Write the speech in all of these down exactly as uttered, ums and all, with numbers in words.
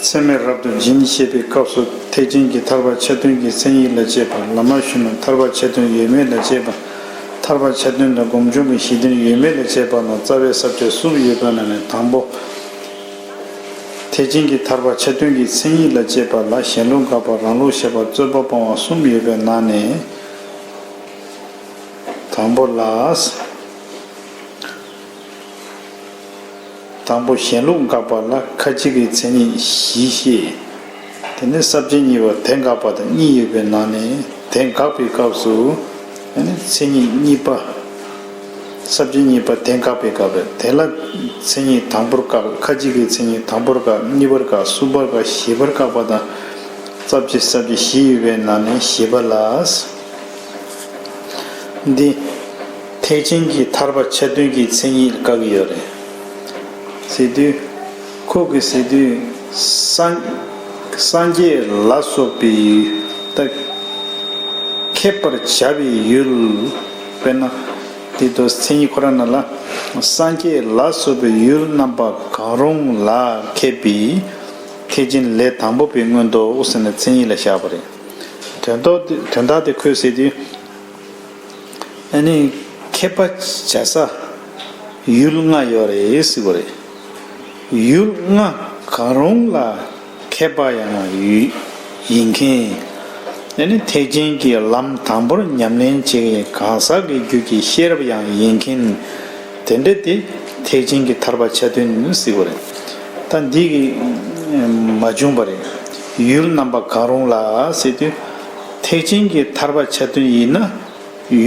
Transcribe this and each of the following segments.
ཚད་མས་རབ་ཏུ་འབྱིན་ཞེས་པའི་སྐབས་སུ། ཐེག་ཆེན་གྱི་ཐར་པ་ཆ་མཐུན་གྱི་མཚན་ཉིད་ལ་དཔྱད་པ། བླ་མ་གཞོན་ནུ་ཐར་པ་ཆ་མཐུན་ཡོད་མེད་ལ་དཔྱད་པ། ཐར་པ་ཆ་མཐུན་དང་སྒོམ་བྱུང་གི་གཞི་རྟེན་ཡོད་མེད་ལ་དཔྱད་པ་ན། རྩ་བའི་ས་བཅད་གསུམ་ཡོད་པའི་ནང་ནས་དང་པོ། ཐེག་ཆེན་གྱི་ཐར་པ་ཆ་མཐུན་གྱི་མཚན་ཉིད་ལ་དཔྱད་པ་ལ། གཞན་ལུགས་དགག་པ། རང་ལུགས་བཞག་པ། རྩོད་པ་སྤང་བ་གསུམ་ཡོད་པའི་ནང་ནས། དང་པོ་ལ། དང་པོ་གཞན་ལུགས་དགག་པ་ལ་ཁ་ཅིག་གི་མཚན་ཉིད་བཞི་བཤད། དེ་ནས་ས་བཅད་གཉིས་པ་དེ་དགག་པ་དང་གཉིས་ཡོད་པའི་ནང་ནས་དེ་དགག་པའི་སྐབས་སུ། དེ་ནས་མཚན་ཉིད་གཉིས་པ། ས་བཅད་གཉིས་པ་དེ་དགག་པའི་སྐབས་རེད། དེ་ལ་མཚན་ཉིད་དང་པོར་དགག་ཁ་ཅིག་གི་མཚན་ཉིད་དང་པོར་དགག་གཉིས་པར་དགག་གསུམ་པར་དགག་བཞི་པར་དགག་པ་དང་། རྩ་བཅད་ས་བཅད་བཞི་ཡོད་པའི་ནང་ནས་བཞི་པ་ལ། འདི། ཐེག་ཆེན་གྱི་ཐར་པ་ཆ་མཐུན་གྱི་མཚན་ཉིད་བཀག་གི་ཡོད་རེད། ཟེར་དུས། ཁོ་གིས་ཟེར་དུས། སངས། སངས་རྒྱས་ལ་སོགས་པའི་ད་མཁས་པར་བྱ་བའི་ཡུལ། དཔེར་ན། འདི་དུ་མཚན་ཉིད་ཁོ་རང་ནང་ལ། སངས་རྒྱས་ལ་སོགས་པའི་ཡུལ་རྣམ་པ་གང་རུང་ལ་མཁས་པའི་ཐེག་ཆེན་ལས་དང་པོ་པའི་སྔོན་དུ་ཟེར་ནས་མཚན་ཉིད་ལ་བཞག་པ་རེད། དོན་དག་དེ་དོན་དག་དེ་ཁོས་ཟེར་དུས། ཨ་ནི་མཁས་པ་བྱ་ས་ཡུལ་ལྔ་ཡོད་རེད་ཟེར་བ་རེད། ཡུལ་ལྔ་གང་རུང་ལ་མཁས་པ་ཡང་ཡུལ་ཡིན་མཁན། ཨ་ནི་ཐེག་ཆེན་གྱི་ལམ་དང་པོར་ཉམས་ལེན་བྱེད་མཁན་གང་ཟག་གི་རྒྱུད་ཀྱི་ཤེས་རབ་ཡང་ཡིན་མཁན། དེ་འདྲ་དེ་ཐེག་ཆེན་གྱི་ཐར་པ་ཆ་མཐུན་ཟེར་བ་རེད། ད་འདི་གི་མ་བྱུང་བ་རེད། ཡུལ་རྣམ་པ་གང་རུང་ལ་ཟེར་དུས། ཐེག་ཆེན་གྱི་ཐར་པ་ཆ་མཐུན་ཡིན་ན།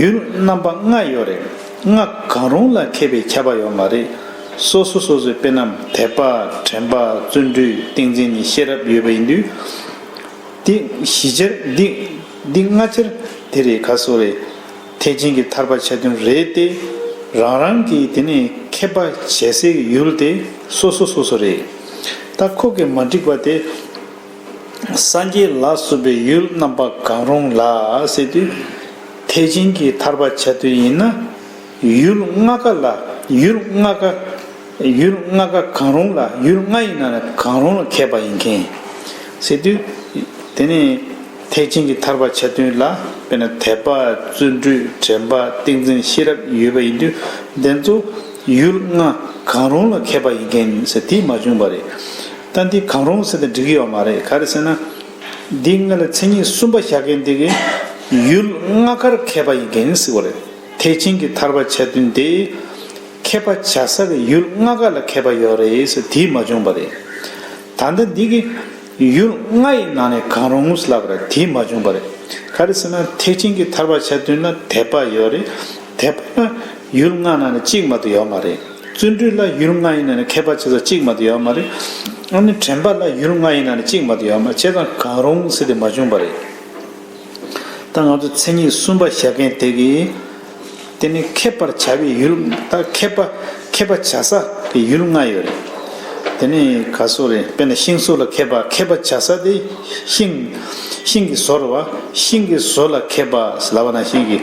ཡུལ་རྣམ་པ་ལྔ་ཡོད་རེད། ལྔ་གང་རུང་ལ་མཁས་པའི་ཁྱབ་པ་ཡོད་མ་རེད། སོ་སོ་སོ་སོའི་དཔེར་ན་དད་པ། དྲན་པ། བརྩོན་འགྲུས། ཏིང་འཛིན་ནི་ཤེས་རབ་ཡོད་པ་ཡིན་དུས། འདི་བཞི་ཆར་འདི་འདི་ལྔ་ཆར་དེ་རེད། ག་སོ་རེད། ཐེག་ཆེན་གྱི་ཐར་པ་ཆ་མཐུན་རེད་དེ། རང་རང་གི་དེ་ནས་མཁས་པ་བྱེད་སའི་ཡུལ་དེ་སོ་སོ་སོ་སོ་རེད། ད་ཁོ་གི་མ་འགྲིག་པ་དེ། སངས་རྒྱས་ལ་སོགས་པའི་ཡུལ་རྣམ་པ་གང་རུང་ལ་ཟེར་དུས། ཐེག་ཆེན་གྱི་ཐར་པ་ཆ་མཐུན་ཡིན་ན། ཡུལ་ལྔ་ཀ་ལ་ཡུལ་ལྔ་ཀ་ཡུལ་ལྔ་ཀ་གང་རུང་ལ་ཡུལ་ལྔ་ཡི་ནང་ནས་གང་རུང་ལ་མཁས་པ་ཡིན་མཁན་ཟེར་དུས། དེ་ནས་ཐེག་ཆེན་གྱི་ཐར་པ་ཆ་མཐུན་ལ་དཔེར་ན་དད་པ། བརྩོན་འགྲུས། དྲན་པ། ཏིང་འཛིན། ཤེས་རབ་ཡོད་པ་ཡིན་དུས། དེ་ཚོ་ཡུལ་ལྔ་གང་རུང་ལ་མཁས་པ་ཡིན་མཁན་ཟེར་དེ་མ་བྱུང་བ་རེད། ད་འདི་གང་རུང་ཟེར་ཏེ་འགྲིག་གི་ཡོད་མ་རེད། ག་རེ་ཟེར་ན། འདི་སྔ་ལ་མཚན་ཉིད་གསུམ་པ་བཞག་མཁན་འདི་གིས་ཡུལ་ལྔ་ཀར་མཁས་པ་ཡིན་མཁན་ཟེར་བ་རེད། ཐེག་ཆེན་གྱི་ཐར་པ་ཆ་མཐུན་དེ། མཁས་པ་བྱ་ས་གི་ཡུལ་ལྔ་ཀ་ལ་མཁས་པ་ཡོད་རེད་ཟེར་དེ་མ་བྱུང་བ་རེད། ད་ལྟ་འདི་གིས་ཡུལ་ལྔ་ཡི་ནང་ནས་གང་རུང་ཟེར་ལབ་པ་རེད། དེ་མ་བྱུང་བ་རེད། ག་རེ་ཟེར་ན་ཐེག་ཆེན་གྱི་ཐར་པ་ཆ་མཐུན་ན་དད་པ་ཡོད་རེད། དད་པ་ན་ཡུལ་ལྔ་ནང་ནས་གཅིག་མ་གཏོགས་ཡོད་མ་རེད། བརྩོན་འགྲུས་ལ་ཡུལ་ལྔ་ཡི་ནང་ནས་མཁས་པ་བྱེད་ས་གཅིག་མ་གཏོགས་ཡོད་མ་རེད། ཨ་ནི་དྲན་པ་ལ་ཡུལ་ལྔ་ཡི་ནང་ནས་གཅིག་མ་གཏོགས་ཡོད་མ་རེད། བྱས་ཙང་གང་རུང་ཟེར་དེ་མ་བྱུང་བ་རེད། ད་ང་ཚོ་མཚན་ཉིད་གསུམ་པ་བཞག་མཁན་དེ་གིས། དེ་ནི་མཁས་པར་བྱ་བའི་ཡུལ། ད་མཁས་པ་མཁས་པ་བྱ་ས་གི་ཡུལ་ལྔ་ཡོད་རེད། དེ་ནི་ག་སོགས་རེད། དཔེར་ན་ཤིང་བཟོ་ལ་མཁས་པ། མཁས་པ་བྱ་ས་དེ་ཤིང་། ཤིང་གི་བཟོ་རེད་བ། ཤིང་གི་བཟོ་ལ་མཁས་པ་ལབ་པ་ན་ཤིང་གི།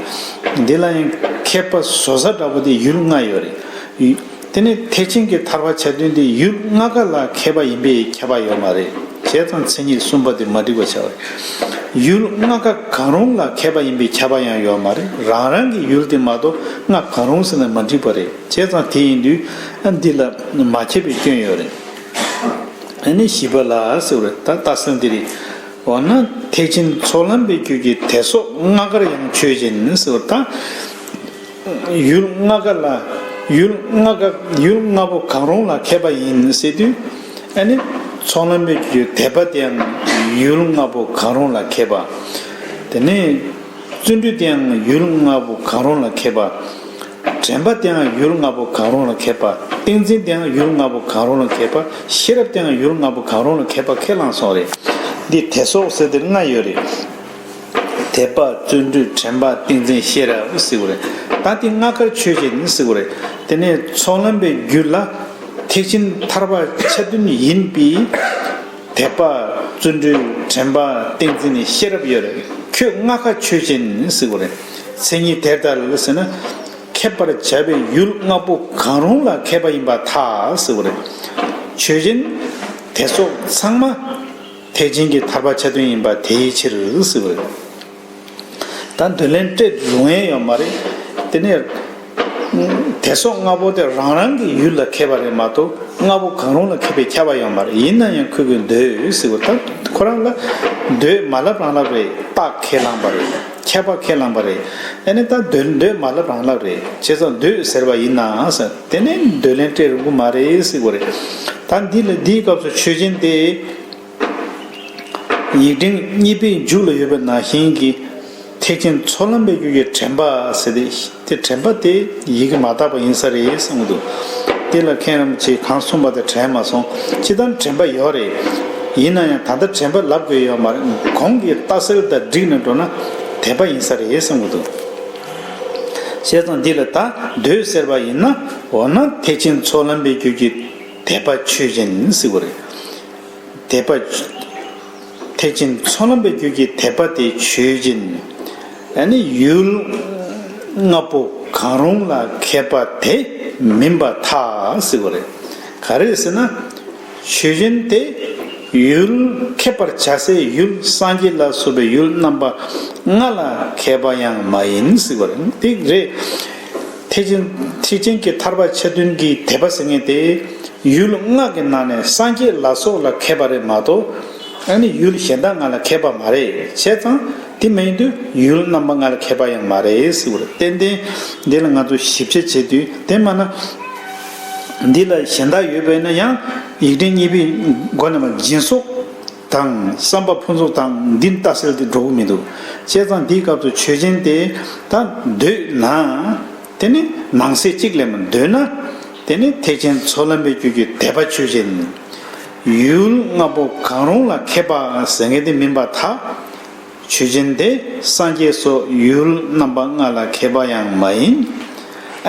འདི་ལ་ཡང་མཁས་པ་བཟོ་ས་འདྲ་པོ་དེ་ཡུལ་ལྔ་ཡོད་རེད། དེ་ནི་ཐེག་ཆེན་གྱི་ཐར་པ་ཆ་མཐུན་དེ་ཡུལ་ལྔ་ཀ་ལ་མཁས་པ་ཡིན་པའི་ཁྱབ་པ་ཡོད་མ་རེད། བྱས་ཙང་མཚན་ཉིད་གསུམ་པ་དེ་མ་འགྲིག་པ་ཆགས་པ་རེད། ཡུལ་ལྔ་ཀ་གང་རུང་ལ་མཁས་པ་ཡིན་པའི་ཁྱབ་པ་ཡང་ཡོད་མ་རེད། རང་རང་གི་ཡུལ་དེ་མ་གཏོགས་ལྔ་གང་རུང་ཟེར་ན་མ་འགྲིག་པ་རེད། བྱས་ཙང་དེ་ཡིན་དུས་ཨ་འདི་ལ་མ་ཁྱབ་པའི་སྐྱོན་ཡོད་རེད། ཨ་ནི་བཞི་པ་ལ་ཟེར་བ་རེད། ད་ལྟ་སེམས་དེ་རེད། འོ་ན་ཐེག་ཆེན་ཚོགས་ལམ་པའི་རྒྱུད་ཀྱི་དད་སོགས་ལྔ་ཀར་ཡང་ཆོས་ཅན་ཟེར་བ་དང་། ཡུལ་ལྔ་ཀ་ལ་ཡུལ་ལྔ་ཀ་ཡུལ་ལྔ་པོ་གང་རུང་ལ་མཁས་པ་ཡིན་ཟེར་དུས། ཨ་ནི་ཚོགས་ལམ་པའི་རྒྱུད་དད་པ་དེའང་ཡུལ་ལྔ་པོ་གང་རུང་ལ་མཁས་པ། དེ་ནས་བརྩོན་འགྲུས་དེའང་ཡུལ་ལྔ་པོ་གང་རུང་ལ་མཁས་པ། དྲན་པ་དེའང་ཡུལ་ལྔ་པོ་གང་རུང་ལ་མཁས་པ། ཏིང་འཛིན་དེའང་ཡུལ་ལྔ་པོ་གང་རུང་ལ་མཁས་པ། ཤེས་རབ་དེའང་ཡུལ་ལྔ་པོ་གང་རུང་ལ་མཁས་པ་ཁས་བླངས་སོང་རེད། འདི་དད་སོགས་ཟེར་དེ་ལྔ་ཡོད་རེད། དད་པ། བརྩོན་འགྲུས། དྲན་པ། ཏིང་འཛིན། ཤེས་རབ་ཟེར་བ་རེད། ད་དེ་ལྔ་ཀར་ཆོས་ཅན་ཟེར་བ་རེད། དེ་ནས་ཚོགས་ལམ་པའི་རྒྱུད་ལ་ཐེག་ཆེན་ཐར་པ་ཆ་མཐུན་ཡིན་པའི་དད་པ། བརྩོན་འགྲུས། དྲན་པ། ཏིང་འཛིན་ནི་ཤེས་རབ་ཡོད་རེད། ཁྱོད་ལྔ་ཀ་ཆོས་ཅན་ཟེར་བ་རེད། མཚན་ཉིད་དེ་ལྟར་ལ་ཟེར་ན། མཁས་པར་བྱ་བའི་ཡུལ་ལྔ་པོ་གང་རུང་ལ་མཁས་པ་ཡིན་པར་ཐལ་ཟེར་བ་རེད། ཆོས་ཅན། དེ་སོགས་ཚང་མ་ཐེག་ཆེན་གྱི་ཐར་པ་ཆ་མཐུན་ཡིན་པ་དེའི་ཕྱིར་ཟེར་བ་རེད། ད་འདོད་ལན་སྤྲད་རུང་ཡང་ཡོད་མ་རེད། དེ་ནས་དེ་སོགས་ལྔ་པོ་དེ་རང་རང་གི་ཡུལ་ལ་མཁས་པ་རེད་མ་གཏོགས་ལྔ་པོ་གང་རུང་ལ་མཁས་པའི་ཁྱབ་པ་ཡོད་མ་རེད། ཡིན་ན་ཡང་ཁོ་གིས་འདོད་ཟེར་བ་ད་ཁོ་རང་ལ་འདོད་མ་ལབ་རང་ལབ་རེད། རྟགས་ཁས་བླངས་པ་རེད། ཁྱད་པར་ཁས་བླངས་པ་རེད། ཨ་ནི་ད་འདོད་འདོད་མ་ལབ་རང་ལབ་རེད། བྱས་ཙང་འདོད་ཟེར་བ་ཡིན་ན་ཟེར་དེ་ནས་འདོད་ལན་སྤྲད་རུང་གི་མ་རེད་ཟེར་བ་རེད། ད་འདི་ལ་འདིའི་སྐབས་སུ་ཆོས་ཅན་དེ། ཡིག་ཕྲེང་གཉིས་པའི་མཇུག་ལ་ཡོད་པ་ནང་བཞིན་གྱི་ཐེག་ཆེན་ཚོགས་ལམ་པའི་རྒྱུད་ཀྱི་དྲན་པ་ཟེར་ཏེ། དེ་དྲན་པ་དེ་ཡི་གེ་མ་དག་པ་ཡིན་ས་རེད་གསུངས་འདུག་དེ་ལ་མཁན་རིན་པོ་ཆེས་གང་གསུངས་པ་དེ་དྲན་མ་སོང་། སྤྱིར་བཏང་དྲན་པ་ཡོད་རེད། ཡིན་ན་ཡང་ད་ལྟ་དྲན་པ་ལབ་དགོས་ཡོད་མ་རེད། གོང་གི་རྟགས་གསལ་དང་བསྒྲིགས་ནས་འགྲོ་ན་དད་པ་ཡིན་ས་རེད་གསུངས་འདུག་བྱས་ཙང་འདི་ལ་ད་འདོད་ཟེར་བ་ཡིན་ན་འོ་ན་ཐེག་ཆེན་ཚོགས་ལམ་པའི་རྒྱུད་ཀྱི་དད་པ་ཆོས་ཅན་ཟེར་བ་རེད། དད་པ། ཐེག་ཆེན་ཚོགས་ལམ་པའི་རྒྱུད་ཀྱི་དད་པ་དེ་ཆོས་ཅན། ཨ་ནི་ཡུལ་ལྔ་པོ་གང་རུང་ལ་མཁས་པ་དེ་མིན་པར་ཐལ་ཟེར་བ་རེད། ག་རེ་ཟེར་ན། ཆོས་ཅན་དེ་ཡུལ་མཁས་པར་བྱ་སའི་ཡུལ་སངས་རྒྱས་ལ་སོགས་པའི་ཡུལ་རྣམ་པ་ལྔ་ལ་མཁས་པ་ཡང་མ་ཡིན་ཟེར་བ་རེད། དེ་རེད། ཐེག་ཆེན་ཐེག་ཆེན་གྱི་ཐར་པ་ཆ་མཐུན་གྱི་དད་པ་ཟེར་མཁན་དེ། ཡུལ་ལྔ་གི་ནང་ནས་སངས་རྒྱས་ལ་སོགས་ལ་མཁས་པ་རེད་མ་གཏོགས། ཨ་ནི་ཡུལ་གཞན་དག་ལྔ་ལ་མཁས་པ་མ་རེད། བྱས་ཙང་དེ་མ་ཡིན་དུས་ཡུལ་རྣམ་པ་ལྔ་ལ་མཁས་པ་ཡང་མ་རེད་ཟེར་བ་རེད། ཏན་ཏན་འདི་ལ་ང་ཚོ་ཞིབ་ཆ་བྱེད་དུས་དེ་མ་ན། འདི་ལ་གཞན་དག་ཡོད་པས་ན་ཡང་ཡིག་ཕྲེང་གཉིས་པའི་སྒོ་ནས་མ་སྦྱིན་སོགས་དང་བསམ་པ་ཕུན་ཚོགས་དང་འདི་རྟགས་གསལ་དེ་འགྲོ་གི་མི་འདུག་བྱས་ཙང་འདིའི་སྐབས་སུ་ཆོས་ཅན་དེ་ད་འདོད་ན། དེ་ནི་ནང་གསེས་གཅིག་ལས་མ་འདོད་ན། དེ་ནི་ཐེག་ཆེན་ཚོགས་ལམ་པའི་རྒྱུད་ཀྱི་དད་པ་ཆོས་ཅན། ཡུལ་ལྔ་པོ་གང་རུང་ལ་མཁས་པ་ཟེར་མཁན་དེ་མིན་པར་ཐལ། ཆོས་ཅན་དེ་སངས་རྒྱས་སོགས་ཡུལ་རྣམ་པ་ལྔ་ལ་མཁས་པ་ཡང་མ་ཡིན།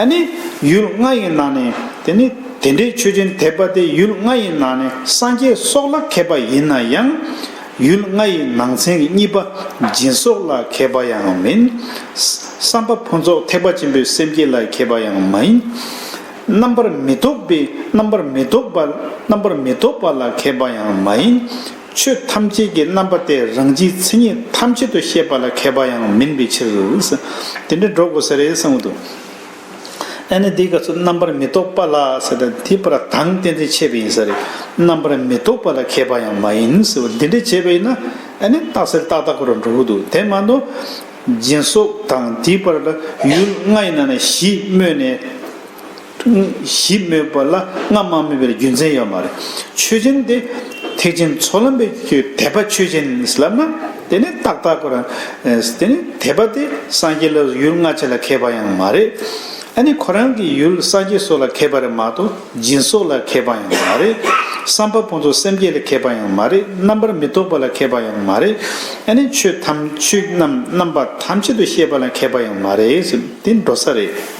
ཨ་ནི་ཡུལ་ལྔ་ཡི་ནང་ནས་དེ་ནི་དེ་འདྲའི་ཆོས་ཅན་དད་པ་དེ་ཡུལ་ལྔ་ཡི་ནང་ནས་སངས་རྒྱས་སོགས་ལ་མཁས་པ་ཡིན་ན་ཡང་། ཡུལ་ལྔ་ཡི་ནང་ཚན་གྱི་གཉིས་པ་སྦྱིན་སོགས་ལ་མཁས་པ་ཡང་མིན། བསམ་པ་ཕུན་ཚོགས་ཐེག་པ་ཆེན་པོའི་སེམས་བསྐྱེད་ལ་མཁས་པ་ཡང་མ་ཡིན། རྣམ་པར་མི་རྟོག་པའི་རྣམ་པར་མི་རྟོག་པ་རྣམ་པར་མི་རྟོག་པ་ལ་མཁས་པ་ཡང་མ་ཡིན། ཆོས་ཐམས་ཅད་ཀྱི་རྣམ་པ་སྟེ་རང་སྤྱིའི་མཚན་ཉིད་ཐམས་ཅད་དུ་ཤེས་པ་ལ་མཁས་པ་ཡང་མིན་པའི་ཕྱིར། དེ་འདྲ་འགྲོ་དགོས་ས་རེད་གསུངས་འདུག་ཨ་ནི་འདིའི་སྐབས་སུ་རྣམ་པར་མི་རྟོག་པ་ལ་ཟེར་ཏེ་དེ་པར་དང་གཏན་ཚིགས་ཕྱེ་བ་ཡིན་ས་རེད། རྣམ་པར་མི་རྟོག་པ་ལ་མཁས་པ་ཡང་མ་ཡིན་ཟེར་བ་འདི་འདྲ་བྱས་པ་ཡིན་ན་ཨ་ནི་རྟགས་གསལ་ཏག་ཏག་ཁོ་རང་འགྲོ་གི་འདུག་དེ་མ་གཏོགས་སྦྱིན་སོགས་དང་དེའི་བར་ལ་ཡུལ་ལྔ་ཡི་ནང་ནས་བཞི་སྨོས་ནས། བཞི་སྨོས་པ་ལ་ལྔ་མ་སྨོས་པའི་རྒྱུ་མཚན་ཡོད་མ་རེད། ཆོས་ཅན་དེ་ཐེག་ཆེན་ཚོགས་ལམ་པའི་རྒྱུད་དད་པ་ཆོས་ཅན་ལབ་ན་དེ་ནི་ཏག་ཏག་ཁོ་རང་། དེ་ནི་དད་པ་དེ་སངས་རྒྱས་ལ་ཡུལ་ལྔ་ཆ་ལ་མཁས་པ་ཡང་མ་རེད། ཨ་ནི་ཁོ་རང་གི་ཡུལ་སངས་རྒྱས་སོགས་ལ་མཁས་པ་རེད་མ་གཏོགས་སྦྱིན་སོགས་ལ་མཁས་པ་ཡང་མ་རེད། བསམ་པ་ཕུན་ཚོགས་སེམས་བསྐྱེད་ལ་མཁས་པ་ཡང་མ་རེད། རྣམ་པར་མི་རྟོག་པ་ལ་མཁས་པ་ཡང་མ་རེད། ཨ་ནི་ཆོས་ཐམས་ཆོས་རྣམས་རྣམ་པ་ཐམས་ཅད་དུ་ཤེས་པ་ལ་མཁས་པ་ཡང་མ་རེད་ཟེར་དེ་འགྲོ་ས་རེད།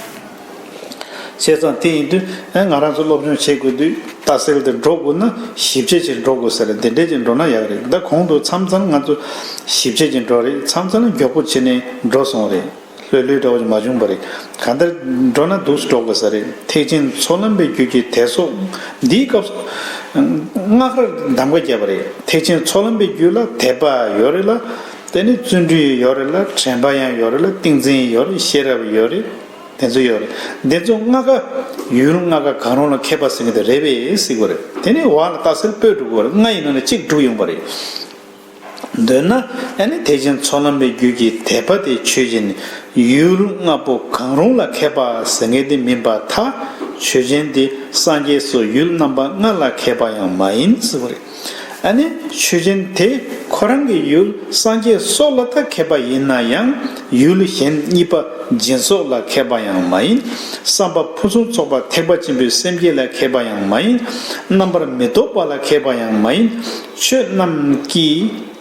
བྱས་ཙང་དེ་ཡིན་དུས་ང་རང་ཚོ་སློབ་སྦྱོང་བྱེད་དགོས་དུས་རྟགས་གསལ་དེ་འགྲོ་དགོས་ན་ཞིབ་དཔྱད་ཅིག་འགྲོ་དགོས་ས་རེད། དེ་འདྲས་ཅིག་འགྲོ་ན་ཡག་རེད། ད་གོང་དུ་མཚམས་མཚམས་ང་ཚོ་ཞིབ་དཔྱད་ཅིག་འགྲོ་རེད། མཚམས་མཚམས་ལ་མགྱོགས་པོ་བྱས་ནས་འགྲོ་སོང་རེད། ལྷོད་ལྷོད་འདྲ་བོ་ཅིག་མ་བྱུང་བ་རེད། གང་ལྟར་འགྲོ་ན་འདུག་སེ་འགྲོ་དགོས་ས་རེད། ཐེག་ཆེན་ཚོགས་ལམ་པའི་རྒྱུད་ཀྱི་དད་སོགས་འདིའི་སྐབས་སུ་ལྔ་ཀར་གདམ་ཀ་བརྒྱབ་པ་རེད། ཐེག་ཆེན་ཚོགས་ལམ་པའི་རྒྱུད་ལ་དད་པ་ཡོད་རེད་ལ། དེ་ནི་བརྩོན་འགྲུས་ཡོད་རེད་ལ། དྲན་པ་ཡང་ཡོད་རེད་ལ། ཏིང་འཛིན་ཡོད་རེད། ཤེས་རབ་ཡོད་རེད། དེ་ཚོ་ཡོད་རེད། འདི་ཚོ་ལྔ་ཀ་ཡུལ་ལྔ་ཀ་གང་རུང་ལ་མཁས་པ་ཟེར་མཁན་དེ་རེད་པས་ཟེར་དགོས་རེད། དེ་ནི་འོག་ལ་རྟགས་གསལ་སྤོས་འགྲོ་གི་རེད། ལྔ་ཡི་ནང་ནས་གཅིག་འགྲུབ་ཡོང་པ་རེད། འདོད་ན་ཨ་ནི་ཐེག་ཆེན་ཚོགས་ལམ་པའི་རྒྱུད་ཀྱི་དད་པ་དེ་ཆོས་ཅན། ཡུལ་ལྔ་པོ་གང་རུང་ལ་མཁས་པ་ཟེར་མཁན་དེ་མིན་པར་ཐལ། ཆོས་ཅན་དེ་སངས་རྒྱས་སོགས་ཡུལ་རྣམ་པ་ལྔ་ལ་མཁས་པ་ཡང་མ་ཡིན་ཟེར་བ་རེད། ཨ་ནི་ཆོས་ཅན་དེ་ཁོ་རང་གི་ཡུལ་སངས་རྒྱས་སོགས་ལ་ད་མཁས་པ་ཡིན་ན་ཡང་ཡུལ་གཞན་གཉིས་པ་སྦྱིན་སོགས་ལ་མཁས་པ་ཡང་མ་ཡིན། བསམ་པ་ཕུན་སུམ་ཚོགས་པ་ཐེག་པ་ཆེན་པོའི་སེམས་བསྐྱེད་ལ་མཁས་པ་ཡང་མ་ཡིན། རྣམ་པར་མི་རྟོག་པ་ལ་མཁས་པ་ཡང་མ་ཡིན། ཆོས་རྣམས་ཀྱི་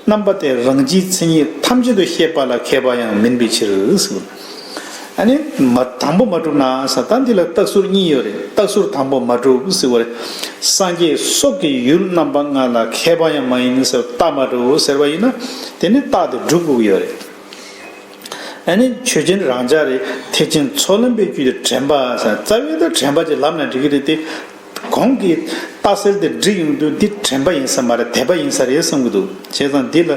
རྣམ་པ་སྟེ་རང་སྤྱིའི་མཚན་ཉིད་ཐམས་ཅད་དུ་ཤེས་པ་ལ་མཁས་པ་ཡང་མིན་པའི་ཕྱིར། ཨ་ནི་མ་དང་པོ་མ་གྲུབ་ན་ས་ད་འདི་ལ་རྟགས་ཟུར་གཉིས་ཡོད་རེད། རྟགས་ཟུར་དང་པོ་མ་གྲུབ་ཟེར་བ་རེད། སངས་རྒྱས་སོགས་ཀྱི་ཡུལ་རྣམ་པ་ལྔ་ལ་མཁས་པ་ཡང་མ་ཡིན་ཟེར་རྟགས་མ་གྲུབ་ཟེར་བ་ཡིན་ན་དེ་ནི་རྟགས་དེ་སྒྲུབ་དགོས་ཀྱི་ཡོད་རེད། ཨ་ནི་ཆོས་ཅན་རང་འཇགས་རེད། ཐེག་ཆེན་ཚོགས་ལམ་པའི་རྒྱུད་དེ་དྲན་པ་ཟེར་རྩ་བའི་ད་དྲན་པ་ཅིག་ལབ་ན་འགྲིག་གི་རེད་དེ། གོང་གི་རྟགས་གསལ་དེ་འགྲིག་ཡོང་དུས་འདི་དྲན་པ་ཡིན་ས་མ་རེད། དད་པ་ཡིན་ས་རེད་བསམ་གྱི་འདུག་བྱས་ཙང་འདི་ལ་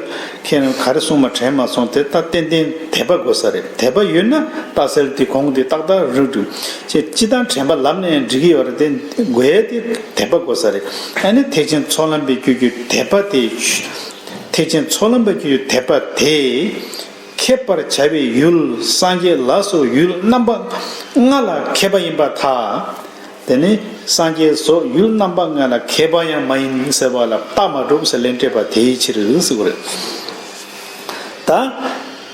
ཁྱེད་རང་ག་རེ་གསུངས་པ་དྲན་མ་སོང་། དེ་ད་ཏན་ཏན་དད་པ་དགོས་ས་རེད། དད་པ་ཡོད་ན་རྟགས་གསལ་དེ་གོང་དེ་ཏག་ཏག་རུ་འགྲོ། བྱས་སྤྱི་བཏང་དྲན་པ་ལབ་ནས་འགྲིག་གི་ཡོད་རེད། དེ་དགོས་ཡས་དེ་དད་པ་དགོས་ས་རེད། ཨ་ནི་ཐེག་ཆེན་ཚོགས་ལམ་པའི་རྒྱུད་ཀྱི་དད་པ་དེ། ཐེག་ཆེན་ཚོགས་ལམ་པའི་རྒྱུད་ཀྱི་དད་པ་དེ། མཁས་པར་བྱ་བའི་ཡུལ་སངས་རྒྱས་ལ་སོགས་ཡུལ་རྣམ་པ་ལྔ་ལ་མཁས་པ་ཡིན་པར་ཐལ། དེ་ནི་སངས་རྒྱས་སོགས་ཡུལ་རྣམ་པ་ལྔ་ལ་མཁས་པ་ཡང་མ་ཡིན་ཟེར་བ་ལ་རྟགས་མ་གྲུབ་ཟེར་ལན་སྤྲད་པ་དེའི་ཕྱིར་ཟེར་བ་རེད།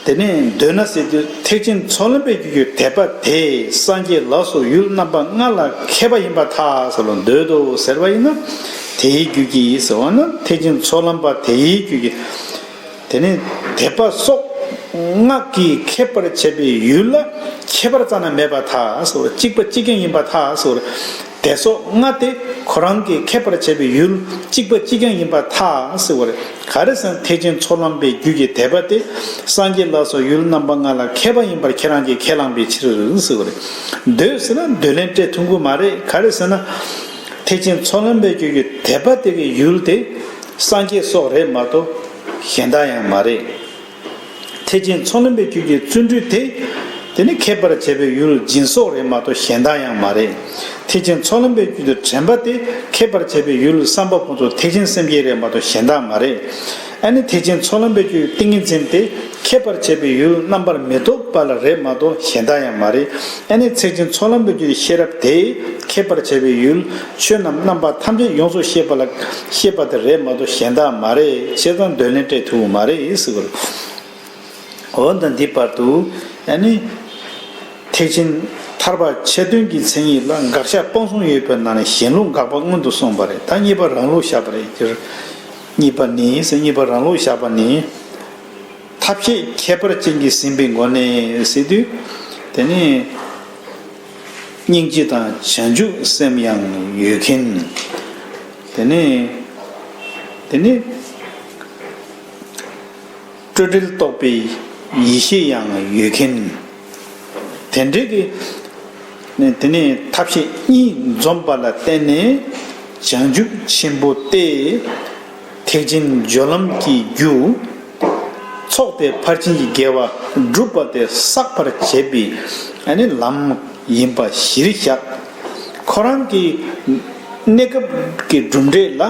ད་དེ་ནས་འདོད་ན་ཟེར་དུས་ཐེག་ཆེན་ཚོགས་ལམ་པའི་རྒྱུད་ཀྱི་དད་པ་དེས་སངས་རྒྱས་ལ་སོགས་ཡུལ་རྣམ་པ་ལྔ་ལ་མཁས་པ་ཡིན་པར་ཐལ་ཟེར་ལ་འདོད་དོ་ཟེར་བ་ཡིན་ན། དེའི་རྒྱུད་ཀྱི་ཟེར་བ་ན་ཐེག་ཆེན་ཚོགས་ལམ་པ་དེའི་རྒྱུད་ཀྱི། དེ་ནས་དད་པ་སོགས་ལྔ་གིས་མཁས་པར་བྱས་པའི་ཡུལ་ལ་ཁྱད་པར་རྩ་ན་མེད་པར་ཐལ་ཟེར་བ། གཅིག་པ་གཅིག་རྐྱང་ཡིན་པར་ཐལ་ཟེར་བ། དེ་སོགས་ལྔ་དེ་ཁོ་རང་གིས་མཁས་པར་བྱས་པའི་ཡུལ་གཅིག་པ་གཅིག་རྐྱང་ཡིན་པར་ཐལ་ཟེར་བ་རེད། ག་རེ་ཟེར་ན་ཐེག་ཆེན་ཚོགས་ལམ་པའི་རྒྱུད་ཀྱི་དད་པ་དེ་སངས་རྒྱས་ལ་སོགས་ཡུལ་རྣམ་པ་ལྔ་ལ་མཁས་པ་ཡིན་པར་ཁྱེད་རང་གིས་ཁས་བླངས་པའི་ཕྱིར་ཟེར་བ་རེད། འདོད་ཟེར་ན་འདོད་ལན་སྤྲད་ཐུབ་ཀྱི་མ་རེད། ག་རེ་ཟེར་ན་ཐེག་ཆེན་ཚོགས་ལམ་པའི་རྒྱུད་ཀྱི་དད་པ་དེ་གི་ཡུལ་དེ་སངས་རྒྱས་སོགས་རེད་མ་གཏོགས་གཞན་དག་ཡང་མ་རེད། ཐེག་ཆེན་ཚོགས་ལམ་པའི་རྒྱུད་ཀྱི་བརྩོན་འགྲུས་དེ། དེ་ནི་མཁས་པར་བྱེད་པའི་ཡུལ་སྦྱིན་སོགས་རེད་མ་གཏོགས་གཞན་དག་ཡང་མ་རེད། ཐེག་ཆེན་ཚོགས་ལམ་པའི་རྒྱུད་དུ་དྲན་པ་དེ་མཁས་པར་བྱེད་པའི་ཡུལ་བསམ་པ་ཕུན་ཚོགས་ཐེག་ཆེན་སེམས་བསྐྱེད་རེད་མ་གཏོགས་གཞན་དག་མ་རེད། ཨ་ནི་ཐེག་ཆེན་ཚོགས་ལམ་པའི་རྒྱུད་ཀྱི་ཏིང་ངེ་འཛིན་དེ་མཁས་པར་བྱེད་པའི་ཡུལ་རྣམ་པར་མི་རྟོག་པ་ལ་རེད་མ་གཏོགས་གཞན་དག་ཡང་མ་རེད། ཨ་ནི་ཐེག་ཆེན་ཚོགས་ལམ་པའི་རྒྱུད་ཀྱི་ཤེས་རབ་དེ་མཁས་པར་བྱེད་པའི་ཡུལ་ཆོས་རྣམས་རྣམ་པ་ཐམས་ཅད་ཡོངས་སུ་ཤེས་པ་ལ་ཤེས་པ་དེ་རེད་མ་གཏོགས་གཞན་དག་མ་རེད། བྱས་ཙང་འདོད་ལན་སྤྲད་ཐུབ་ཀྱི་མ་རེད་ཟེར་བ་རེད། འོ་ད་འདི་བར་དུ་ཨ་ནི་ཐེག་ཆེན་ཐར་པ་ཆེ་འདོན་གྱི་མཚན་ཉིད་ལ་དགག་བཞག་སྤང་གསུམ་ཡོད་པའི་ནང་ནས་གཞན་ལུགས་དགག་པ་སྔོན་དུ་སོང་བ་རེད། ད་གཉིས་པ་རང་ལུགས་བཞག་པ་རེད། འདིར་གཉིས་པ་ནི་ཟེར་གཉིས་པ་རང་ལུགས་བཞག་པ་ནི། ཐབས་ཤེས་ཁྱད་པར་ཅན་གྱིས་ཟིན་པའི་སྒོ་ནས་ཟེར་དུས། དེ་ནི་སྙིང་རྗེ་དང་བྱང་ཆུབ་སེམས་ཡང་ཡོད་མཁན། དེ་ནི་དེ་ནི་སྤྲོས་བྲལ་རྟོགས་པའི་ཡེ་ཤེས་ཡང་ཡོད་མཁན། དེ་འདྲའི་གི་དེ་ནི་ཐབས་ཤེས་གཉིས་འཛོམས་པ་ལ་བརྟེན་ནས་བྱང་ཆུབ་ཆེན་པོ་སྟེ། ཐེག་ཆེན་སྦྱོར་ལམ་གྱི་རྒྱུ། ཚོགས་དེ་ཕར་ཕྱིན་གྱི་དགེ་བ་སྒྲུབ་པ་དེ་བསགས་པར་བྱེད་པའི་ཨ་ནི་ལམ་ཡིན་པ་གཞིར་བཞག་ཁོ་རང་གི་གནས་སྐབས་ཀྱི་གྲུབ་འབྲས་ལ་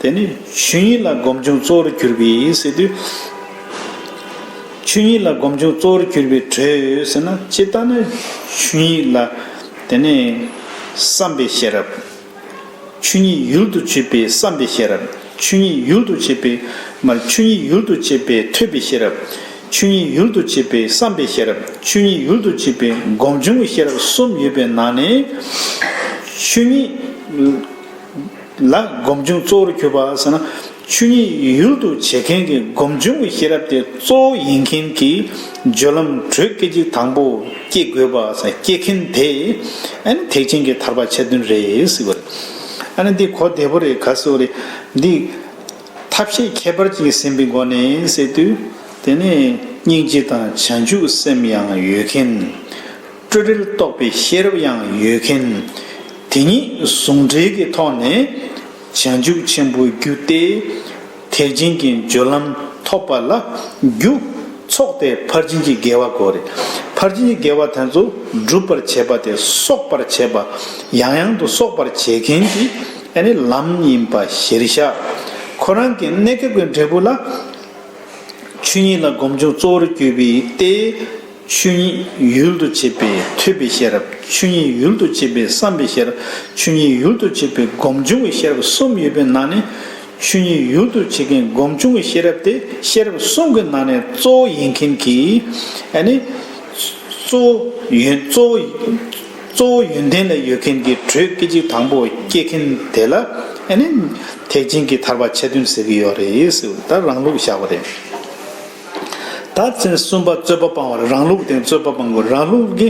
དེ་ནི་ཆོས་ཉིད་ལ་སྒོམ་བྱུང་གཙོ་བོར་གྱུར་པའི་ཟེར་དུས། ཆོས་ཉིད་ལ་སྒོམ་བྱུང་གཙོ་བོར་གྱུར་པའི་དྲོད་ཟེར་ན་ཇི་ལྟར་ན་ཆོས་ཉིད་ལ་དེ་ནི་བསམ་པའི་ཤེས་རབ། ཆོས་ཉིད་ཡུལ་དུ་བྱེད་པའི་བསམ་པའི་ཤེས་རབ། ཆོས་ཉིད་ཡུལ་དུ་བྱེད་པའི་མར་ཆོས་ཉིད་ཡུལ་དུ་བྱེད་པའི་ཐོས་པའི་ཤེས་རབ། ཆོས་ཉིད་ཡུལ་དུ་བྱེད་པའི་བསམ་པའི་ཤེས་རབ། ཆོས་ཉིད་ཡུལ་དུ་བྱེད་པའི་སྒོམ་བྱུང་གི་ཤེས་རབ་གསུམ་ཡོད་པའི་ནང་ནས། ཆོས་ཉིད་ལ་སྒོམ་བྱུང་གཙོ་བོར་གྱུར་པ་ཟེར་ན། ཆོས་ཉིད་ཡུལ་དུ་བྱེད་མཁན་གྱི་སྒོམ་བྱུང་གི་ཤེས་རབ་དེ་གཙོ་བོ་ཡིན་མཁན་གྱི་སྦྱོར་ལམ་དྲོད་སྐད་ཅིག་དང་པོ་སྐྱེ་དགོས་པ་ཟེར་སྐྱེ་མཁན་དེ་ཨ་ནི་ཐེག་ཆེན་གྱི་ཐར་པ་ཆེ་འདོན་རེད་ཟེར་བ་རེད། ཨ་ནི་འདི་གོ་བདེ་པོ་རེད། ག་ཟེར་བ་རེད། འདི་ཐབས་ཤེས་ཁྱད་པར་ཅན་གྱིས་ཟིན་པའི་སྒོ་ནས་ཟེར་དུས། དེ་ནས་སྙིང་རྗེ་དང་བྱང་ཆུབ་སེམས་ཡང་ཡོད་མཁན། སྤྲོས་བྲལ་རྟོགས་པའི་ཤེས་རབ་ཡང་ཡོད་མཁན། དེ་གཉིས་ཟུང་འབྲེལ་གྱི་ཐོག་ནས་བྱང་ཆུབ་ཆེན་པོའི་རྒྱུ་སྟེ། ཐེག་ཆེན་གྱི་སྦྱོར་ལམ་ཐོབ་པ་ལ་རྒྱུ་ཚོགས་དེ་ཕར་ཕྱིན་གྱི་དགེ་བ་དགོས་རེད། ཕར་ཕྱིན་གྱི་དགེ་བ་དེ་ཚོ་སྒྲུབ་པར་བྱེད་པ་དེ་གསོག་པར་བྱེད་པ། ཡང་ཡང་དུ་གསོག་པར་བྱེད་མཁན་གྱི་ཨ་ནི་ལམ་ཡིན་པ་གཞིར་བཞག་ཁོ་རང་གི་གནས་སྐབས་ཀྱི་འབྲས་བུ་ལ། ཆོས་ཉིད་ལ་སྒོམ་བྱུང་གཙོ་བོར་གྱུར་པའི་སྟེ། ཆོས་ཉིད་ཡུལ་དུ་བྱེད་པའི་ཐོས་པའི་ཤེས་རབ། ཆོས་ཉིད་ཡུལ་དུ་བྱེད་པའི་བསམ་པའི་ཤེས་རབ། ཆོས་ཉིད་ཡུལ་དུ་བྱེད་པའི་སྒོམ་བྱུང་གི་ཤེས་རབ་གསུམ་ཡོད་པའི་ནང་ནས། ཆོས་ཉིད་ཡུལ་དུ་བྱེད་མཁན་སྒོམ་བྱུང་གི་ཤེས་རབ་དེ་ཤེས་རབ་གསུམ་གྱི་ནང་ནས་གཙོ་བོ་ཡིན་མཁན་གྱི། ཨ་ནི། གཙོ་བོ་ཡོན་གཙོ་བོ། གཙོ་བོ་ཡོན་ཏན་ལ་ཡོད་མཁན་གྱི་དྲོད་སྐད་ཅིག་དང་པོ་སྐྱེ་མཁན་དེ་ལ་ཨ་ནི་ཐེག་ཆེན་གྱི་ཐར་པ་ཆེ་འདོན་ཟེར་གྱི་ཡོད་རེད་ཟེར། ད་རང་ལུགས་བཞག་པ་རེད། ད་ཚན་གསུམ་པ་རྩོད་པ་སྤང་བ་རེད། རང་ལུགས་དེ་རྩོད་པ་སྤང་དགོས། རང་ལུགས་ཀྱི་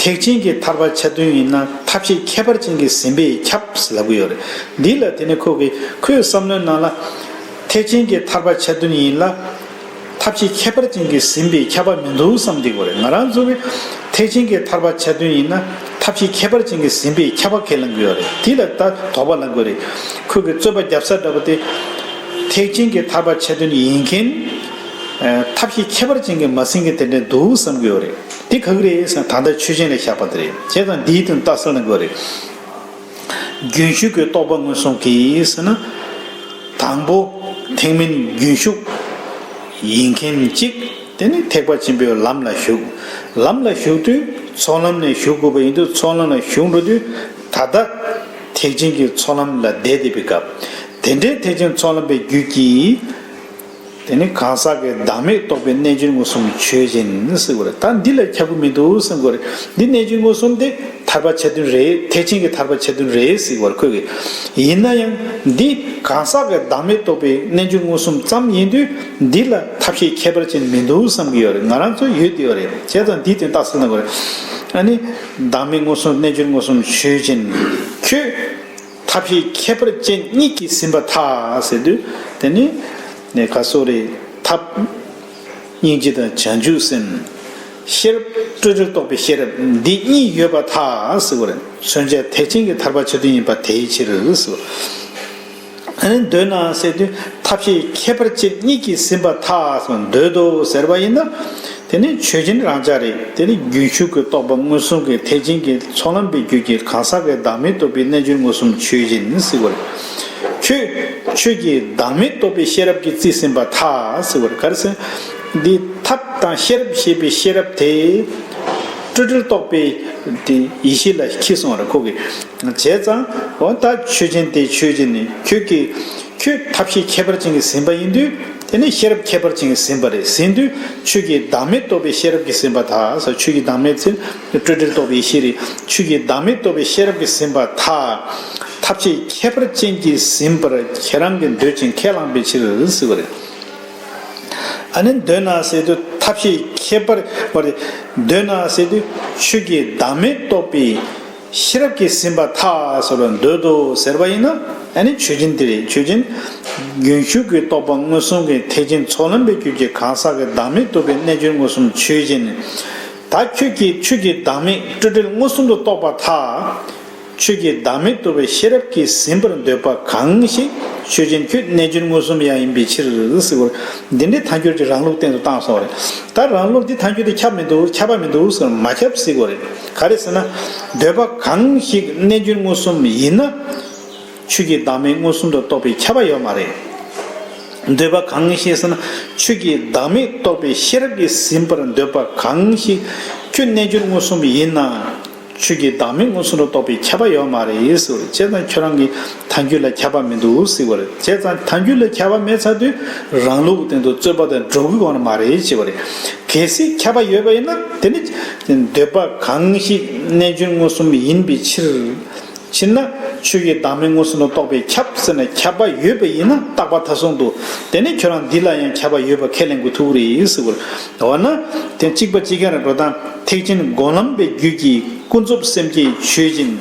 ཐེག་ཆེན་གྱི་ཐར་པ་ཆེ་འདོན་ཡིན་ན་ཐབས་ཤེས་ཁྱད་པར་ཅན་གྱིས་ཟིན་པས་ཁྱབ་ཟེར་ལབ་ཀྱི་ཡོད་རེད། འདི་ལ་དེ་ནི་ཁོ་གི་ཁོའི་བསམ་བློའི་ནང་ལ་ཐེག་ཆེན་གྱི་ཐར་པ་ཆེ་འདོན་ཡིན་ལ། ཐབས་ཤེས་ཁྱད་པར་ཅན་གྱིས་ཟིན་པས་ཁྱབ་པ་མི་འདུག་བསམ་བསྡད་དགོས་རེད། ང་རང་ཚོ་གི་ཐེག་ཆེན་གྱི་ཐར་པ་ཆེ་འདོན་ཡིན་ན། ཐབས་ཤེས་ཁྱད་པར་ཅན་གྱིས་ཟིན་པའི་ཁྱབ་པ་ཁས་ལེན་གྱི་ཡོད་རེད། དེ་ལ་ད་དོགས་པ་ལེན་དགོས་རེད། ཁོ་གི་རྩོད་པ་རྒྱབ་ས་འདྲ་པོ་དེ། ཐེག་ཆེན་གྱི་ཐར་པ་ཆ་མཐུན་ཡིན་མཁན། ཨ། ཐབས་ཤེས་ཁྱད་པར་ཅན་གྱིས་མ་ཟིན་མཁན་དེ་འདྲ་འདུག་བསམ་གྱི་ཡོད་རེད། དེ་ག་གི་རེད་ཟེར་ན་ད་ལྟ་ཆོས་ཅན་ལ་བཞག་པ་དེ་རེད། བྱས་ཙང་འདིའི་སྟེང་རྟགས་གསལ་ལེན་དགོས་རེད། རྒྱུན་ཞུགས་ཀྱི་རྟོག་པ་མངོན་སུམ་གྱིས་ཟེར་ན། དང་པོ། ཐེག་དམན་རྒྱུན་ཞུགས་ཡིན་མཁན་གཅིག་དེ་ནི་ཐེག་པ་ཆེན་པོའི་ལམ་ལ་ཞུགས། ལམ་ལ་ཞུགས་དུས་ཚོགས་ལམ་ནས་ཞུགས་དགོས་པ་ཡིན་དུས་ཚོགས་ལམ་ལ་ཞུགས་འགྲོ་དུས་ད་ལྟ་ཐེག་ཆེན་གྱི་ཚོགས་ལམ་ལ་བསྡད་བསྡད་པའི་སྐབས། དེ་འདྲའི་ཐེག་ཆེན་ཚོགས་ལམ་པའི་རྒྱུད་ཀྱིས། དེ་ནི་གང་ཟག་གི་བདག་མེད་རྟོགས་པའི་རྣལ་འབྱོར་མངོན་སུམ་ཆོས་ཅན་ཟེར་བ་རེད། ད་འདི་ལ་ཁྱབ་ཀྱི་མི་འདུག་བསམ་དགོས་རེད། འདི་རྣལ་འབྱོར་མངོན་སུམ་དེ་ཐར་པ་ཆ་མཐུན་རེད། ཐེག་ཆེན་གྱི་ཐར་པ་ཆ་མཐུན་རེད་ཟེར་བར་ཁོས་གི། ཡིན་ན་ཡང་འདི་གང་ཟག་གི་བདག་མེད་རྟོགས་པའི་རྣལ་འབྱོར་མངོན་སུམ་ཙམ་ཡིན་དུས། འདི་ལ་ཐབས་ཤེས་ཁྱད་པར་ཅན་མི་འདུག་བསམ་གྱི་ཡོད་རེད། ང་རང་ཚོ་ཡོད་དེ་ཡོད་རེད། བྱས་ཙང་འདིའི་སྟེང་རྟགས་གསལ་གནང་དགོས་རེད། ཨ་ནི། བདག་མེད་མངོན་སུམ་རྣལ་འབྱོར་མངོན་སུམ་ཆོས་ཅན། ཁྱོད། ཐབས་ཤེས་ཁྱད་པར་ཅན་གཉིས་ཀྱིས་ཟིན་པར་ཐལ་ཟེར་དུས། དེ་ནི་ནས་ག་སོ་རེ། ཐབས། སྙིང་རྗེ་དང་བྱང་ཆུབ་སེམས། ཤེས་རབ་སྤྲོས་བྲལ་རྟོགས་པའི་ཤེས་རབ་འདི་གཉིས་ཡོད་པར་ཐལ་ཟེར་བ་རེད། མཚོན་བྱ་ཐེག་ཆེན་གྱི་ཐར་པ་ཆ་མཐུན་ཡིན་པ་དེའི་ཕྱིར་ཟེར། ཨ་ནི་འདོད་ན་ཟེར་དུས་ཐབས་ཤེས་ཁྱད་པར་ཅན་གཉིས་ཀྱིས་ཟིན་པར་ཐལ་ཟེར་འདོད་དོ་ཟེར་བ་ཡིན་ན། དེ་ནི་ཆོས་ཅན་རང་འཇགས་རེད། དེ་ནི་རྒྱུན་ཞུགས་ཀྱི་རྟོག་པ་མངོན་སུམ་གྱིས་ཐེག་ཆེན་གྱི་ཚོགས་ལམ་པའི་རྒྱུད་ཀྱི་གང་ཟག་གི་བདག་མེད་རྟོགས་པའི་རྣལ་འབྱོར་མངོན་སུམ་ཆོས་ཅན་ཟེར་བ་རེད། ཁྱོད། ཁྱོད་ཀྱིས་བདག་མེད་རྟོགས་པའི་ཤེས་རབ་ཀྱིས་རྩིས་ཟིན་པར་ཐལ་ཟེར་བ་རེད། ག་རེ་ཟེར། འདི་ཐབས་དང་ཤེས་རབ་ཞེས་པའི་ཤེས་རབ་དེ། སྤྲོས་བྲལ་རྟོགས་པའི་དེ་ཡེ་ཤེས་ལ་འཁྱེར་སོང་བ་རེད་ཁོ་གིས། བྱས་ཙང་འོ་ད་ཆོས་ཅན་དེ་ཆོས་ཅན་ནི་ཁྱོད་ཀྱིས། ཁྱོད་ཐབས་ཤེས་ཁྱད་པར་ཅན་གྱིས་ཟིན་པ་ཡིན་དུས། དེ་ནི་ཤེས་རབ་ཁྱད་པར་ཅན་གྱིས་ཟིན་པ་རེད། ཟིན་དུས་ཁྱོད་ཀྱིས་བདག་མེད་རྟོགས་པའི་ཤེས་རབ་ཀྱིས་ཟིན་པར་ཐལ་ཟེར། ཁྱོད་ཀྱིས་བདག་མེད་ཚེ་སྤྲོས་བྲལ་རྟོགས་པའི་ཡེ་ཤེས་རེད། ཁྱོད་ཀྱིས་བདག་མེད་རྟོགས་པའི་ཤེས་རབ་ཀྱིས་ཟིན་པར་ཐལ། ཐབས་ཤེས་ཁྱད་པར་ཅན་གྱིས་ཟིན་པར་ཁྱེད་རང་གིས་འདོད་ཅིང་ཁས་བླངས་པའི་ཕྱིར་ཟེར་བ་རེད། ཨ་ནི་འདོད་ན་ཟེར་དུས་ཐབས་ཤེས་ཁྱད་པར་བ་རེད། འདོད་ན་ཟེར་དུས་ཁྱོད་ཀྱིས་བདག་མེད་རྟོགས་པའི། ཤེས་རབ་ཀྱིས་ཟིན་པར་ཐལ་ཟེར་བ་འདོད་དོ་ཟེར་བ་ཡིན་ན། ཨ་ནི་ཆོས་ཅན་དེ་རེད། ཆོས་ཅན། རྒྱུན་ཞུགས་ཀྱི་རྟོག་པ་མངོན་སུམ་གྱིས་ཐེག་ཆེན་ཚོགས་ལམ་པའི་རྒྱུད་ཀྱི་གང་ཟག་གི་བདག་མེད་རྟོགས་པའི་རྣལ་འབྱོར་མངོན་སུམ་ཆོས་ཅན། ད་ཁྱོད་ཀྱིས་ཆོས་ཀྱི་བདག་མེད་སྤྲོས་བྲལ་མངོན་སུམ་དུ་རྟོགས་པར་ཐལ། ཁྱོད་ཀྱིས་བདག་མེད་རྟོགས་པའི་ཤེས་རབ་ཀྱིས་ཟིན་པར་འདོད་པ་གང་ཞིག་ཆོས་ཅན་ཁྱོད་རྣལ་འབྱོར་མངོན་སུམ་ཡང་ཡིན་པའི་ཕྱིར་ཟེར་བར། འདི་འདྲའི་ཐལ་འགྱུར་གྱི་རང་ལུགས་སྟེང་དུ་བཏང་སོང་བ་རེད། ད་རང་ལུགས་འདི་ཐལ་འགྱུར་དེ་ཁྱབ་མི་འདུག་ཁྱབ་པ་མི་འདུག་ཟེར་མ་ཁྱབ་ཟེར་དགོས་རེད། ག་རེ་ཟེར་ན། འདོད་པ་གང་ཞིག་རྣལ་འབྱོར་མངོན་སུམ་ཡིན་ན། ཆོས་ཀྱི་བདག་མེད་མངོན་སུམ་དུ་རྟོགས་པའི་ཁྱབ་པ་ཡོད་མ་རེད། འདོད་པ་གང་ཞིག་ཟེར་ན། ཆོས་ཀྱི་བདག་མེད་རྟོགས་པའི་ཤེས་རབ་ཀྱིས་ཟིན་པར་འདོད་པ་གང་ཞིག་ཁྱོད་རྣལ་འབྱོར་མངོན་སུམ་ཡིན་ན། ཆོས་ཀྱི་བདག་མེད་མངོན་སུམ་དུ་རྟོགས་པའི་ཁྱབ་པ་ཡོད་མ་རེད་ཟེར་བ་རེད། བྱས་ཙང་ཁྱོད་རང་གི་ཐལ་འགྱུར་ལ་ཁྱབ་པ་མི་འདུག་ཟེར་བ་རེད། བྱས་ཙང་ཐལ་འགྱུར་ལ་ཁྱབ་པ་མེད་ཚར་དུས་རང་ལུགས་སྟེང་དུ་རྩོད་པ་དང་འགྲོ་གི་ཡོང་ནི་མ་རེད་ཟེར་བ་རེད། གལ་སྲིད་ཁྱབ་པ་ཡོད་པ་ཡིན་ན་དེ་ནི་འདོད་པ་གང་ཞིག་རྣལ་འབྱོར་མངོན་སུམ་ཡིན་པའི་ཕྱིར། ཕྱིར་ན་ཆོས་ཀྱི་བདག་མེད་མངོན་སུམ་དུ་རྟོགས་པའི་ཁྱབ་ཟེར་ན་ཁྱབ་པ་ཡོད་པ་ཡིན་ན་རྟག་པ་མཐའ་སོང་དུ་དེ་ནི་ཁྱོད་རང་འདི་ལ་ཡང་ཁྱབ་པ་ཡོད་པ་ཁས་ལེན་དགོས་ཐུག་རེད་ཟེར་བ་རེད། འོ་ན་དེ་གཅིག་པ་གཅིག་རྐྱང་རེད་འགྲོ་སྟངས་ཐེག་ཆེན་སྒོམ་ལམ་པའི་རྒྱུད་ཀྱི་ཀུན་རྫོབ་སེམས་བསྐྱེད་ཆོས་ཅན།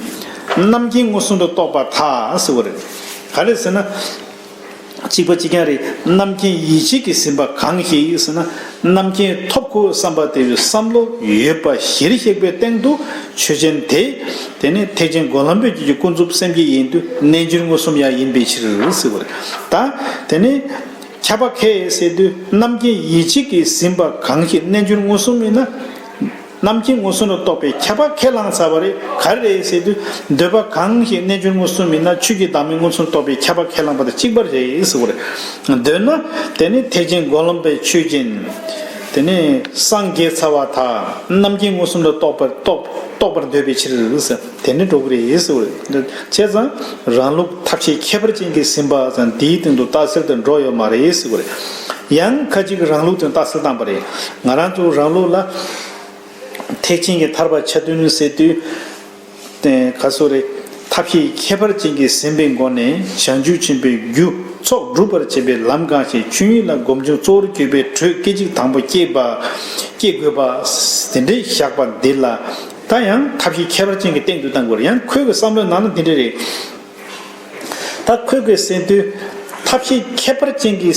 རྣམ་མཁྱེན་མངོན་སུམ་དུ་རྟོགས་པར་ཐལ་ཟེར་བ་རེད། ག་རེ་ཟེར་ན། གཅིག་པ་གཅིག་རྐྱང་རེད། རྣམ་མཁྱེན་ཡིད་བྱེད་ཀྱིས་ཟིན་པ་གང་ཞིག་ཟེར་ན། རྣམ་མཁྱེན་ཐོབ་དགོས་བསམ་པ་དེ་བས་བསམ་བློ་ཡོད་པ་གཞིར་གཤེགས་པའི་སྟེང་དུ་ཆོས་ཅན་དེ། དེ་ནི་ཐེག་ཆེན་སྒོམ་ལམ་པའི་རྒྱུད་ཀྱི་ཀུན་རྫོབ་སེམས་བསྐྱེད་ཡིན་དུས་རྣལ་འབྱོར་མངོན་སུམ་ཡང་ཡིན་པའི་ཕྱིར་ཟེར་བ་རེད། ད་དེ་ནི། ཁྱབ་པ་ཁས་ཟེར་དུས་རྣམ་མཁྱེན་ཡིད་བྱེད་ཀྱིས་ཟིན་པ་གང་ཞིག་རྣལ་འབྱོར་མངོན་སུམ་ཡིན་ན། རྣམ་མཁྱེན་མངོན་སུམ་དུ་རྟོགས་པའི་ཁྱབ་པ་ཁས་བླངས་ཚར་བ་རེད། ག་རེ་རེད་ཟེར་དུས་འདོད་པ་གང་ཞིག་རྣལ་འབྱོར་མངོན་སུམ་ཡིན་ན་ཆོས་ཀྱི་བདག་མེད་མངོན་སུམ་དུ་རྟོགས་པའི་ཁྱབ་པ་ཁས་བླངས་པ་དང་གཅིག་པ་རེད་ཟེར་བ་རེད། འདོད་ན་དེ་ནི་ཐེག་ཆེན་སྒོམ་ལམ་པའི་ཆོས་ཅན། དེ་ནི་སངས་རྒྱས་ཚར་བ་དག་རྣམ་མཁྱེན་མངོན་སུམ་དུ་རྟོགས་པར་རྟོགས་རྟོགས་པར་འདོད་པའི་ཕྱིར་ཟེར། དེ་ནི་འགྲོ་གི་རེད་ཟེར་བ་རེད། བྱས་ཙང་རང་ལུགས་ཐབས་ཤེས་ཁྱད་པར་ཅན་གྱིས་ཟིན་པ་ཙམ་དེའི་སྟེང་དུ་རྟགས་གསལ་དུ་འགྲོ་ཡོད་མ་རེད་ཟེར་བ་རེད། ཡང་ཁ་ཅིག་གིས་རང་ལུགས་དེ་རྟགས་གསལ་བཏང་པ་རེད། ང་རང་ཚོ་རང་ལུགས་ལ་ཐེག་ཆེན་གྱི་ཐར་པ་ཆ་མཐུན་ཟེར་དུས། དེ་ག་སོ་རེད། ཐབས་ཤེས་ཁྱད་པར་ཅན་གྱིས་ཟིན་པའི་སྒོ་ནས་བྱང་ཆུབ་ཆེན་པོའི་རྒྱུ་ཚོགས་སྒྲུབ་པར་བྱེད་པའི་ལམ་གང་ཞིག་ཆོས་ཉིད་ལ་སྒོམ་བྱུང་གཙོ་བོར་གྱུར་པའི་དྲོད་སྐད་ཅིག་དང་པོ་སྐྱེས་པ། སྐྱེ་དགོས་པ། དེ་འདྲའི་བཞག་པ་འདི་ལ། ད་ཡང་ཐབས་ཤེས་ཁྱད་པར་ཅན་གྱི་སྟེང་དུ་བཏང་དགོས་རེད། ཡང་ཁོའི་གི་བསམ་བློའི་ནང་ན་དེ་འདྲ་རེད། ད་ཁོས་གི་ཟེར་དུས་ཐབས་ཤེས་ཁྱད་པར་ཅན་གྱི་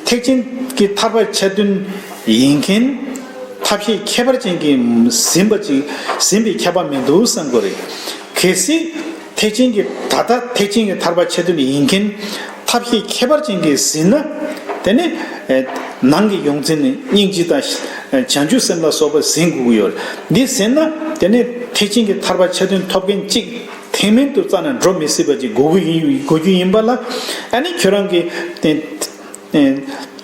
ཐེག་ཆེན་གྱི་ཐར་པ་ཆ་མཐུན་ཡིན་མཁན། ཐབས་ཤེས་ཁྱད་པར་ཅན་གྱིས་ཟིན་པ་ཅིག་ཟིན་པའི་ཁྱབ་པ་མི་འདུག་བསམ་དགོས་རེད། གལ་སྲིད་ཐེག་ཆེན་གྱི་ད་ལྟ་ཐེག་ཆེན་གྱི་ཐར་པ་ཆེ་འདོན་ཡིན་མཁན་ཐབས་ཤེས་ཁྱད་པར་ཅན་གྱིས་ཟིན་ན། དེ་ནི་ནང་གི་ཡོངས་འཛིན་ནི་སྙིང་རྗེ་དང་བྱང་ཆུབ་སེམས་ལ་སོགས་པ་ཟིན་དགོས་ཀྱི་ཡོད་རེད། འདི་ཟིན་ན་དེ་ནི་ཐེག་ཆེན་གྱི་ཐར་པ་ཆེ་འདོན་ཐོབ་མཁན་གཅིག་ཐེག་དམན་དུ་རྩ་ནས་འགྲོ་མི་སྲིད་པ་ཅིག་དགོས་ཀྱི་ཡིན་དགོས་རྒྱུ་ཡིན་པ་ལ། ཨ་ནི་ཁྱོད་རང་གིས་དེ་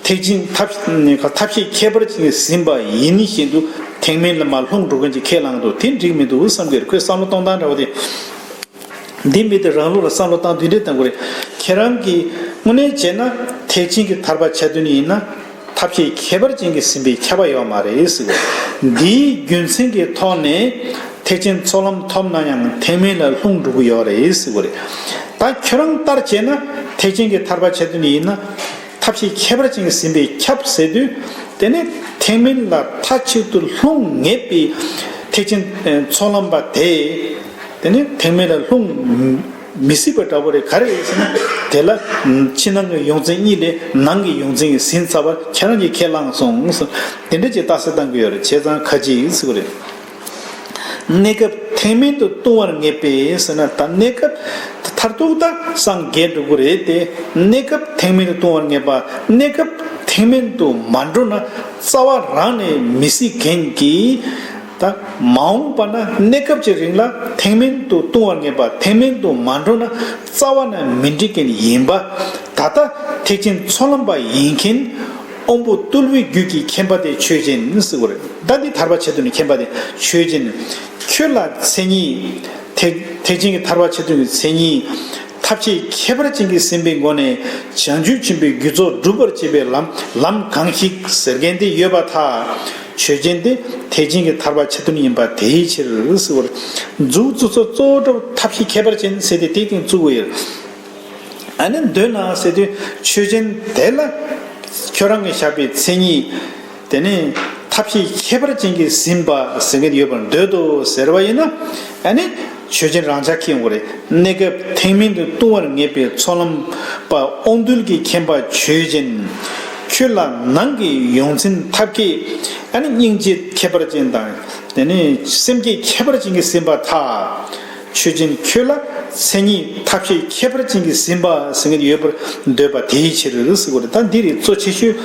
ཐེག་ཆེན་ཐབས་ཐབས་ཤེས་ཁྱད་པར་ཅན་གྱིས་ཟིན་པ་ཡིན་བཞིན་དུ་ཐེག་དམན་ལ་མར་ལྷུང་འགྲོ་མཁན་ཅིག་ཁས་བླངས་འདུག་དེ་འགྲིག་མི་འདུག་བསམ་གྱི་རེད། ཁོས་བསམ་བློ་གཏོང་སྟངས་འདྲ་བོ་དེ། འདི་མི་དེ་རང་ལུགས་ལ་བསམ་བློ་བཏང་དུས་འདྲེ་བཏང་དགོས་རེད། ཁྱེད་རང་གིས་དངོས་གནས་བྱས་ན་ཐེག་ཆེན་གྱི་ཐར་པ་ཆ་མཐུན་ཡིན་ན་ཐབས་ཤེས་ཁྱད་པར་ཅན་གྱིས་ཟིན་པའི་ཁྱབ་པ་ཡོད་མ་རེད་ཟེར་བ། འདིའི་རྒྱུ་མཚན་གྱི་ཐོག་ནས་ཐེག་ཆེན་ཚོགས་ལམ་ཐོབ་ན་ཡང་ཐེག་དམན་ལ་ལྷུང་འགྲོ་གི་ཡོད་རེད་ཟེར་བ་རེད། ད་ཁྱོད་རང་ལྟར་བྱས་ན་ཐེག་ཆེན་གྱི་ཐར་པ་ཆ་མཐུན་ཡིན་ན། ཐབས་ཤེས་ཁྱད་པར་ཅན་གྱིས་ཟིན་པའི་ཁྱབ་ཟེར་དུས། དེ་ནི་ཐེག་དམན་ལ་མཐའ་གཅིག་ཏུ་ལྷུང་ངེས་པའི་ཐེག་ཆེན་ཚོགས་ལམ་པ་དེ། དེ་ནི་ཐེག་དམན་ལ་ལྷུང་མི་སྲིད་པ་འདྲ་པོ་རེད། ག་རེ་རེད་ཟེར་ན། དེ་ལ་ཕྱི་ནང་གི་ཡོངས་འཛིན་གཉིས་ལས་ནང་གི་ཡོངས་འཛིན་གྱིས་ཟིན་ཚར་བ་ཁྱེད་རང་གིས་ཁས་བླངས་སོང་ཟེར། དེ་འདྲ་ཅིག་རྟགས་གསལ་བཏང་གི་ཡོད་རེད། བྱས་ཙང་ཁ་ཅིག་ཟེར་བ་རེད། གནས་སྐབས་ཐེག་དམན་དུ་ལྟུང་བར་ངེས་པས་ཟེར་ན། ད་གནས་སྐབས་མཐར་ཐུག་ད་སངས་རྒྱས་འགྲོ་གི་རེད་དེ། གནས་སྐབས་ཐེག་དམན་དུ་ལྟུང་བར་ངེས་པ། གནས་སྐབས་ཐེག་དམན་དུ་མ་འགྲོ་ན་རྩ་བ་རང་ནས་མི་སྲིད་མཁན་གྱི། ད་མ་འོངས་པ་ན་གནས་སྐབས་ཀྱི་རིང་ལ་ཐེག་དམན་དུ་ལྟུང་བར་ངེས་པ། ཐེག་དམན་དུ་མ་འགྲོ་ན་རྩ་བ་ནས་མི་འགྲིག་མཁན་ཡིན་པ། ད་ལྟ་ཐེག་ཆེན་ཚོགས་ལམ་པ་ཡིན་མཁན། དབང་པོ་རྟུལ་བའི་རྒྱུད་ཀྱི་མཁྱེན་པ་དེ་ཆོས་ཅན་ཟེར་བ་རེད། ད་འདི་ཐར་པ་ཆེ་མཐོང་ནི་མཁྱེན་པ་དེ་ཆོས་ཅན། ཁྱོད་ལ་མཚན་ཉིད། ཐེག་ཐེག་ཆེན་གྱི་ཐར་པ་ཆེ་མཐོང་གི་མཚན་ཉིད། ཐབས་ཤེས་ཁྱད་པར་ཅན་གྱིས་ཟིན་པའི་སྒོ་ནས་བྱང་ཆུབ་ཆེན་པོའི་རྒྱུ་ཚོགས་སྒྲུབ་པར་བྱེད་པའི་ལམ་ལམ་གང་ཞིག་ཟེར་མཁན་དེ་ཡོད་པར་ཐལ། ཆོས་ཅན་དེ་ཐེག་ཆེན་གྱི་ཐར་པ་ཆེ་མཐོང་ཡིན་པ་དེའི་ཕྱིར་ཟེར་བ་རེད། མཛུབ་བཙུགས་ཚུལ་གཙོ་བོ་ཐབས་ཤེས་ཁྱད་པར་ཅན་ཟེར་ཏེ་དེའི་སྟེང་བཙུགས་པ་ཡོད། ཨ་ནི་འདོད་ན་ཟེར་དུས་ཆོས་ཅན་དེ་ལ་ཁྱོད་རང་གིས་བཞག་པའི་མཚན་ཉིད། དེ་ནི་ཐབས་ཤེས་ཁྱད་པར་ཅན་གྱིས་ཟིན་པ་ཟེར་མཁན་ཡོད་པར་འདོད་དོ་ཟེར་བ་ཡིན་ན། ཨ་ནི་ཆོས་ཅན་རང་ཆ་ཁྱེར་ཡོང་གི་རེད། གནས་སྐབས་ཐེག་དམན་དུ་ལྟུང་བར་ངེས་པའི་ཚོགས་ལམ་པ་དབང་རྟུལ་གྱི་མཁྱེན་པ་ཆོས་ཅན། ཁྱོད་ལ་ནང་གི་ཡོངས་འཛིན་ཐབས་མཁས། ཨ་ནི་སྙིང་རྗེ་ཁྱད་པར་ཅན་དང་། དེ་ནི་སེམས་བསྐྱེད་ཁྱད་པར་ཅན་གྱིས་ཟིན་པར་ཐལ། ཆོས་ཅན་ཁྱོད་ལ་མཚན་ཉིད་ཐབས་ཤེས་ཁྱད་པར་ཅན་གྱིས་ཟིན་པ་ཟེར་མཁན་ཡོད་པར་འདོད་པ་དེའི་ཕྱིར་ཟེར་བ་རེད། ད་འདི་རེད་གཙོ་ཆེ་ཤོས།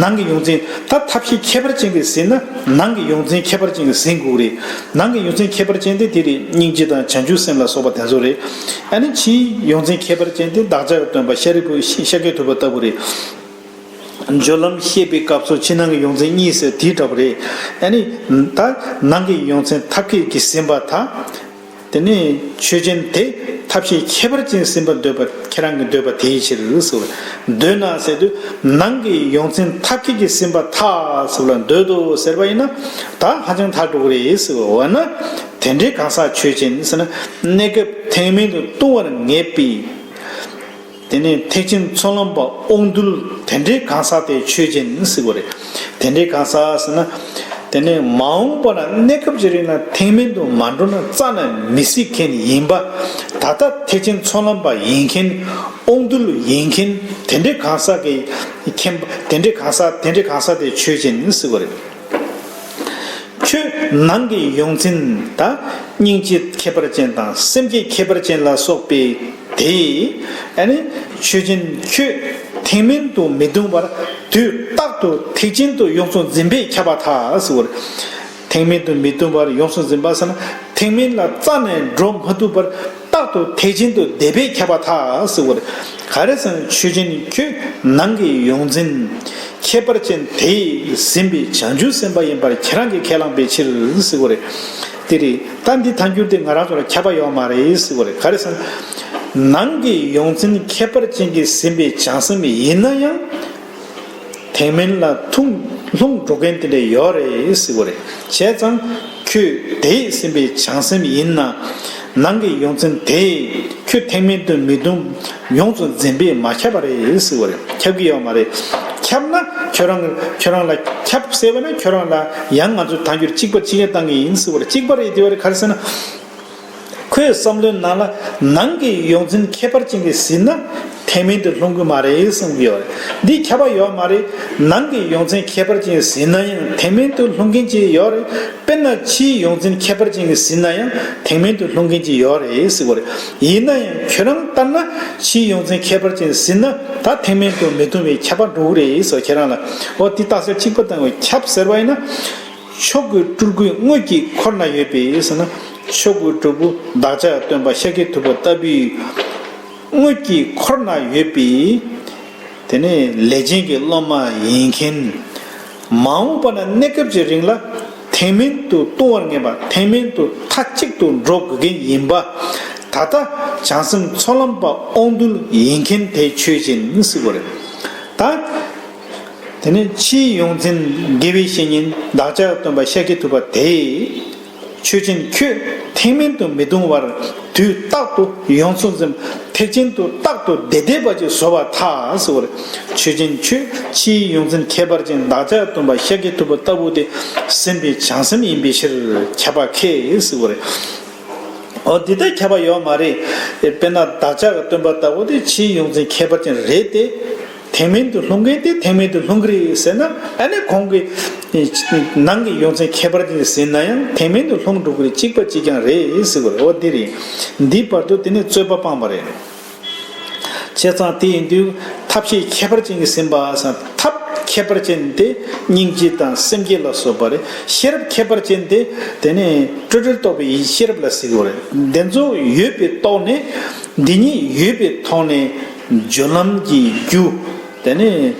ནང་གི་ཡོངས་འཛིན། ད་ཐབས་ཤེས་ཁྱད་པར་ཅན་གྱིས་ཟིན་ན་ནང་གི་ཡོངས་འཛིན་ཁྱད་པར་ཅན་གྱིས་ཟིན་དགོས་རེད། ནང་གི་ཡོངས་འཛིན་ཁྱད་པར་ཅན་དེ་དེ་རེད། སྙིང་རྗེ་དང་བྱང་ཆུབ་སེམས་ལ་སོགས་པ་དེ་ཚོ་རེད། ཨ་ནི་ཕྱིའི་ཡོངས་འཛིན་ཁྱད་པར་ཅན་དེ་བདག་ཅག་གི་སྟོན་པ་ཤཱ་རིའི་བུ་ཤཱཀྱ་ཐུབ་པ་ལྟ་བུ་རེད། སྦྱོར་ལམ་བཤད་པའི་སྐབས་སུ་ཕྱི་ནང་གི་ཡོངས་འཛིན་གཉིས་ཟེར་དེ་འདྲ་པོ་རེད། ཨ་ནི་ད་ནང་གི་ཡོངས་འཛིན་ཐབས་མཁས་ཀྱིས་ཟིན་པར་ཐལ། དེ་ནས་ཆོས་ཅན་དེ་ཐབས་ཤེས་ཁྱད་པར་ཅན་ཟིན་པར་འདོད་པ་ཁྱེད་རང་གི་འདོད་པ་དེའི་ཕྱིར་ཟེར་བ། འདོད་ན་ཟེར་དུས་ནང་གི་ཡོངས་འཛིན་ཐབས་མཁས་ཀྱིས་ཟིན་པར་ཐལ་ཟེར་བ་ལ་འདོད་དོ་ཟེར་བ་ཡིན་ན། ད་ཧ་ཅང་ཐལ་འགྲོ་གི་རེད་ཟེར་བ། འོ་ན་དེ་འདྲའི་གང་ཟག་ཆོས་ཅན་ཟེར་ན་གནས་སྐབས་ཐེག་དམན་དུ་ལྟུང་བར་ངེས་པའི། དེ་ནས་ཐེག་ཆེན་ཚོགས་ལམ་པ་དབང་རྟུལ་དེ་འདྲའི་གང་ཟག་དེ་ཆོས་ཅན་ཟེར་བ་རེད། དེ་འདྲའི་གང་ཟག་ཟེར་ན། དེ་ནས་མ་འོངས་པ་ན་གནས་སྐབས་ཀྱི་རིང་ལ་ཐེག་དམན་དུ་མ་འགྲོ་ན་རྩ་ནས་མི་སྲིད་མཁན་ཡིན་པ། ད་ལྟ་ཐེག་ཆེན་ཚོགས་ལམ་པ་ཡིན་མཁན། དབང་རྟུལ་ཡིན་མཁན། དེ་འདྲའི་གང་ཟག་གི་མཁྱེན་པ། དེ་འདྲའི་གང་ཟག་དེ་འདྲའི་གང་ཟག་དེ་ཆོས་ཅན་ཟེར་བ་རེད། ཁྱོད་ནང་གི་ཡོངས་འཛིན་དང་སྙིང་རྗེ་ཁྱད་པར་ཅན་དང་སེམས་བསྐྱེད་ཁྱད་པར་ཅན་ལ་སོགས་པའི་དེ། ཨ་ནི་ཆོས་ཅན་ཁྱོད་ཐེག་དམན་དུ་མི་ལྟུང་བར་དུས་རྟག་ཏུ་ཐེག་ཆེན་དུ་ཡོངས་སུ་འཛིན་པས་ཁྱབ་པར་ཐལ་ཟེར་བ་རེད། ཐེག་དམན་དུ་མི་ལྟུང་བར་ཡོངས་སུ་འཛིན་པ་ཟེར་ན་ཐེག་དམན་ལ་རྩ་ནས་འགྲོ་མ་ཐུབ་པར། རྟག་ཏུ་ཐེག་ཆེན་དུ་དེ་སྦེ་ཁྱབ་པར་ཐལ་ཟེར་བ་རེད། ག་རེ་ཟེར་ན་ཆོས་ཅན་ཁྱོད་ནང་གི་ཡོངས་འཛིན་ཁྱད་པར་ཅན་དེས་ཟིན་པའི་བྱང་ཆུབ་སེམས་དཔའ་ཡིན་པར་ཁྱེད་རང་གིས་ཁས་བླངས་པའི་ཕྱིར་ཟེར་བ་རེད། དེ་རེད། ད་འདི་ཐལ་འགྱུར་དེ་ང་རང་ཚོ་ལ་ཁྱབ་པ་ཡོད་མ་རེད་ཟེར་བ་རེད། ག་རེ་ཟེར་ན་ནང་གི་ཡོངས་འཛིན་ཁྱད་པར་ཅན་གྱིས་ཟིན་པའི་བྱང་སེམས་ཡིན་ན་ཡང་། ཐེག་དམན་ལ་ཐུག་ལྷུང་འགྲོ་མཁན་དེ་འདྲ་ཡོད་རེད་ཟེར་བ་རེད། བྱས་ཙང་ཁྱོད་དེས་ཟིན་པའི་བྱང་སེམས་ཡིན་ན། ནང་གི་ཡོངས་འཛིན་དེས་ཁྱོད་ཐེག་དམན་དུ་མི་ལྟུང་ཡོངས་སུ་འཛིན་པས་མ་ཁྱབ་པ་རེད་ཟེར་བ་རེད། ཁྱབ་ཀྱི་ཡོད་མ་རེད། ཁྱབ་ན་ཁྱོད་རང་ཁྱོད་རང་ལ་ཁྱབ་ཟེར་བ་ན་ཁྱོད་རང་ལ་ཡང་ང་ཚོས་ཐལ་འགྱུར་གཅིག་པ་གཅིག་ཡང་བཏང་གི་ཡིན་ཟེར་བ་རེད། གཅིག་པ་རེད་དེ་བ་རེད། ག་རེ་ཟེར་ན། ཁོའི་བསམ་བློའི་ནང་ལ་ནང་གི་ཡོངས་འཛིན་ཁྱད་པར་ཅན་གྱིས་ཟིན་ན། ཐེག་དམན་དུ་ལྷུང་གི་མ་རེད་གསུང་གི་ཡོད་རེད། འདི་ཁྱབ་པ་ཡོད་མ་རེད། ནང་གི་ཡོངས་འཛིན་ཁྱད་པར་ཅན་ཟིན་ན་ཡང་ཐེག་དམན་དུ་ལྷུང་མཁན་ཅིག་ཡོད་རེད། དཔེར་ན་ཕྱིའི་ཡོངས་འཛིན་ཁྱད་པར་ཅན་གྱིས་ཟིན་ན་ཡང་ཐེག་དམན་དུ་ལྷུང་མཁན་ཅིག་ཡོད་རེད་ཟེར་བ་རེད། ཡིན་ན་ཡང་ཁྱོད་རང་ལྟར་ན་ཕྱིའི་ཡོངས་འཛིན་ཁྱད་པར་ཅན་ཟིན་ན་ད་ཐེག་དམན་དུ་མི་ལྷུང་བའི་ཁྱབ་པ་འགྲོ་གི་རེད་ཟེར། ཁྱེད་རང་ལ་འོ་དེ་རྟགས་གསལ་གཅིག་པ་དང་ཁྱབ་ཟེར་བ་ཡིན་ན། ཕྱོགས་ཀྱི་སྤྲུལ་སྐུའི་དངོས་ཀྱི་འཁོར་ན་ཡོད་པའི་ཟེར་ན། ཕྱོགས་ཀྱི་སྤྲུལ་སྐུ་བདག་ཅག་སྟོན་པ་ཤཱཀྱ་ཐུབ་པ་ལྟ་བུའི་དངོས་ཀྱི་འཁོར་ན་ཡོད་པའི། དེ་ནས་ལས་ཅན་གྱི་སློབ་མ་ཡིན་མཁན། མ་འོངས་པ་ན་གནས་སྐབས་ཀྱི་རིང་ལ་ཐེག་དམན་དུ་ལྟུང་བར་ངེས་པ། ཐེག་དམན་དུ་མཐའ་གཅིག་ཏུ་འགྲོ་དགོས་མཁན་ཡིན་པ། ད་ལྟ་བྱང་སེམས་ཚོགས་ལམ་པ་དབང་རྟུལ་ཡིན་མཁན་དེ་ཆོས་ཅན་ཟེར་བ་རེད། ད། དེ་ནས་ཕྱིའི་ཡོངས་འཛིན་དགེ་བའི་བཤེས་གཉེན་བདག་ཅག་སྟོན་པ་ཤཱཀྱ་ཐུབ་པ་དེས། ཆོས་ཅན་ཁྱོད་ཐེག་དམན་དུ་མི་ལྟུང་བར་དུས་རྟག་ཏུ་ཡོངས་སུ་འཛིན། ཐེག་ཆེན་དུ་རྟག་ཏུ་བདེ་བདེ་བ་ཅིག་བཟོ་བར་ཐལ་ཟེར་བ་རེད། ཆོས་ཅན་ཁྱོད་ཕྱིའི་ཡོངས་འཛིན་ཁྱད་པར་ཅན་བདག་ཅག་སྟོན་པ་ཤཱཀྱ་ཐུབ་པ་ལྟ་བུ་དེ་ཟིན་པའི་བྱང་སེམས་ཡིན་པའི་ཕྱིར་ཁྱབ་པ་ཁེགས་ཟེར་བ་རེད། འོ་འདི་ལྟར་ཁྱབ་པ་ཡོད་མ་རེད། དཔེར་ན་བདག་ཅག་གི་སྟོན་པ་ལྟ་བུ་དེ་ཕྱིའི་ཡོངས་འཛིན་ཁྱད་པར་ཅན་རེད་དེ། ཐེག་དམན་དུ་ལྷུང་མཁན་དེ་ཐེག་དམན་དུ་ལྷུང་གི་རེད་ཟེར་ན། ཨ་ནི་ཁོང་གི་ནང་གི་ཡོངས་འཛིན་ཁྱད་པར་ཅན་ཟིན་ན་ཡང་ཐེག་དམན་དུ་ལྷུང་འགྲོ་གི་རེད། གཅིག་པ་གཅིག་རྐྱང་རེད་ཟེར་བ་རེད། འོ་འདི་རེད། འདིའི་བར་དུ་དེ་ནི་རྩོད་པ་སྤངས་པ་རེད། བྱས་ཙང་དེ་ཡིན་དུས་ཐབས་ཤེས་ཁྱད་པར་ཅན་གྱིས་ཟིན་པ་ཟེར། ཐབས་ཁྱད་པར་ཅན་དེ་སྙིང་རྗེ་དང་སེམས་བསྐྱེད་ལ་སོགས་པ་རེད། ཤེས་རབ་ཁྱད་པར་ཅན་དེ་དེ་ནི་སྤྲོས་བྲལ་རྟོགས་པའི་ཡེ་ཤེས་རབ་ལ་ཟེར་གྱི་ཡོད་རེད། འདི་ཚོ་ཡོད་པའི་ཐོག་ནས། འདི་གཉིས་ཡོད་པའི་ཐོག་ནས་སྦྱོར་ལམ་གྱི་རྒྱུ། དེ་ནས་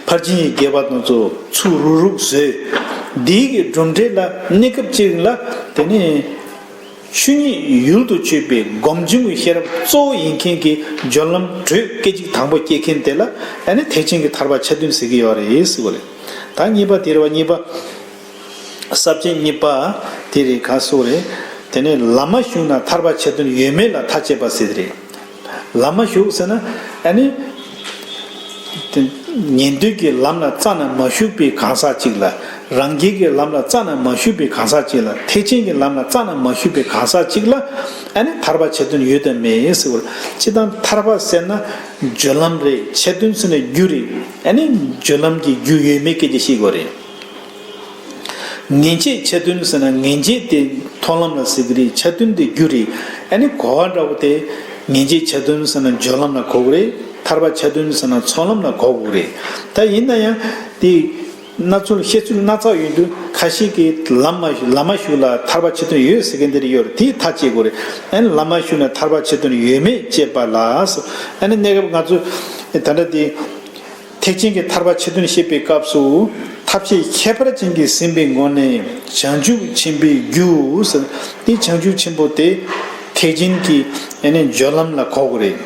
ཕར་ཕྱིན་གྱི་དགེ་བ་དེ་ཚོ་ཚུར་རུག་རུག་བཟོས། འདིའི་གི་གྲུབ་འབྲས་ལ་གནས་སྐབས་གཅིག་ལ་དེ་ནས་ཆོས་ཉིད་ཡུལ་དུ་ཆུད་པའི་སྒོམ་བྱུང་གི་ཤེས་རབ་གཙོ་བོ་ཡིན་མཁན་གྱི་སྦྱོར་ལམ་དྲོད་སྐད་ཅིག་དང་པོ་སྐྱེ་མཁན་དེ་ལ་ཨ་ནི་ཐེག་ཆེན་གྱི་ཐར་པ་ཆ་མཐུན་ཟེར་གྱི་ཡོད་རེད་ཟེར་བ་རེད། ད་གཉིས་པ་དེ་རེད་བ། གཉིས་པ། ས་བཅད་གཉིས་པ་དེ་རེད། ག་སོགས་རེད། དེ་ནས་ལམ་མ་ཞུགས་ན་ཐར་པ་ཆ་མཐུན་ཡོད་མེད་ལ་ཐག་བཅད་པ་ཟེར་དེ་རེད། ལམ་མ་ཞུགས་ཟེར་ན་ཨ་ནི། དེ་ཉན་ཐོས་ཀྱི་ལམ་ལ་རྩ་ནས་མ་ཞུགས་པའི་གང་ཟག་ཅིག་ལ། རང་རྒྱལ་གྱི་ལམ་ལ་རྩ་ནས་མ་ཞུགས་པའི་གང་ཟག་ཅིག་ལ། ཐེག་ཆེན་གྱི་ལམ་ལ་རྩ་ནས་མ་ཞུགས་པའི་གང་ཟག་ཅིག་ལ་ཨ་ནི་ཐར་པ་ཆ་མཐུན་ཡོད་དམ་མེད་ཟེར་བ་རེད། སྤྱིར་བཏང་ཐར་པ་ཟེར་ན་སྦྱོར་ལམ་རེད། ཆ་མཐུན་ཟེར་ན་རྒྱུ་རེད། ཨ་ནི་སྦྱོར་ལམ་གྱི་རྒྱུ་ཡོད་མེད་སྐད་ཆ་བཤད་དགོས་རེད། ངེས་བྱེད་ཆ་མཐུན་ཟེར་ན་ངེས་བྱེད་དེ་མཐོང་ལམ་ལ་ཟེར་གྱི་རེད། ཆ་མཐུན་དེ་རྒྱུ་རེད། ཨ་ནི་གོ་བ་འདྲ་བོ་དེ་ངེས་བྱེད་ཆ་མཐུན་ཟེར་ན་སྦྱོར་ལམ་ལ་གོ་གི་རེད། ཐར་པ་ཆ་མཐུན་ཟེར་ན་ཚོགས་ལམ་ལ་གོ་དགོས་རེད། ད་ཡིན་ན་ཡང་དེ་སྣ་ཚོགས་བཤད་ཚུལ་སྣ་ཚོགས་ཡོད་དུས་ཁ་ཤས་ཀྱིས་ལམ་མ་ཞུགས་ལམ་མ་ཞུགས་ལ་ཐར་པ་ཆ་མཐུན་ཡོད་ཟེར་མཁན་དེ་རེ་ཡོད་རེད། དེ་ཐག་བཅད་དགོས་རེད། ཨ་ནི་ལམ་མ་ཞུགས་ན་ཐར་པ་ཆ་མཐུན་ཡོད་མེད་དཔྱད་པ་ལ་སོ། ཨ་ནི་གནས་སྐབས་ང་ཚོ་ད་ལྟ་དེ། ཐེག་ཆེན་གྱི་ཐར་པ་ཆ་མཐུན་བཤད་པའི་སྐབས་སུ། ཐབས་ཤེས་ཁྱད་པར་ཅན་གྱིས་ཟིན་པའི་སྒོ་ནས་བྱང་ཆུབ་ཆེན་པོའི་རྒྱུ་ཟེར། དེ་བྱང་ཆུབ་ཆེན་པོ་དེ་ཐེག་ཆེན་གྱི་ཨ་ནི་སྦྱོར་ལམ་ལ་གོ་དགོས་རེད།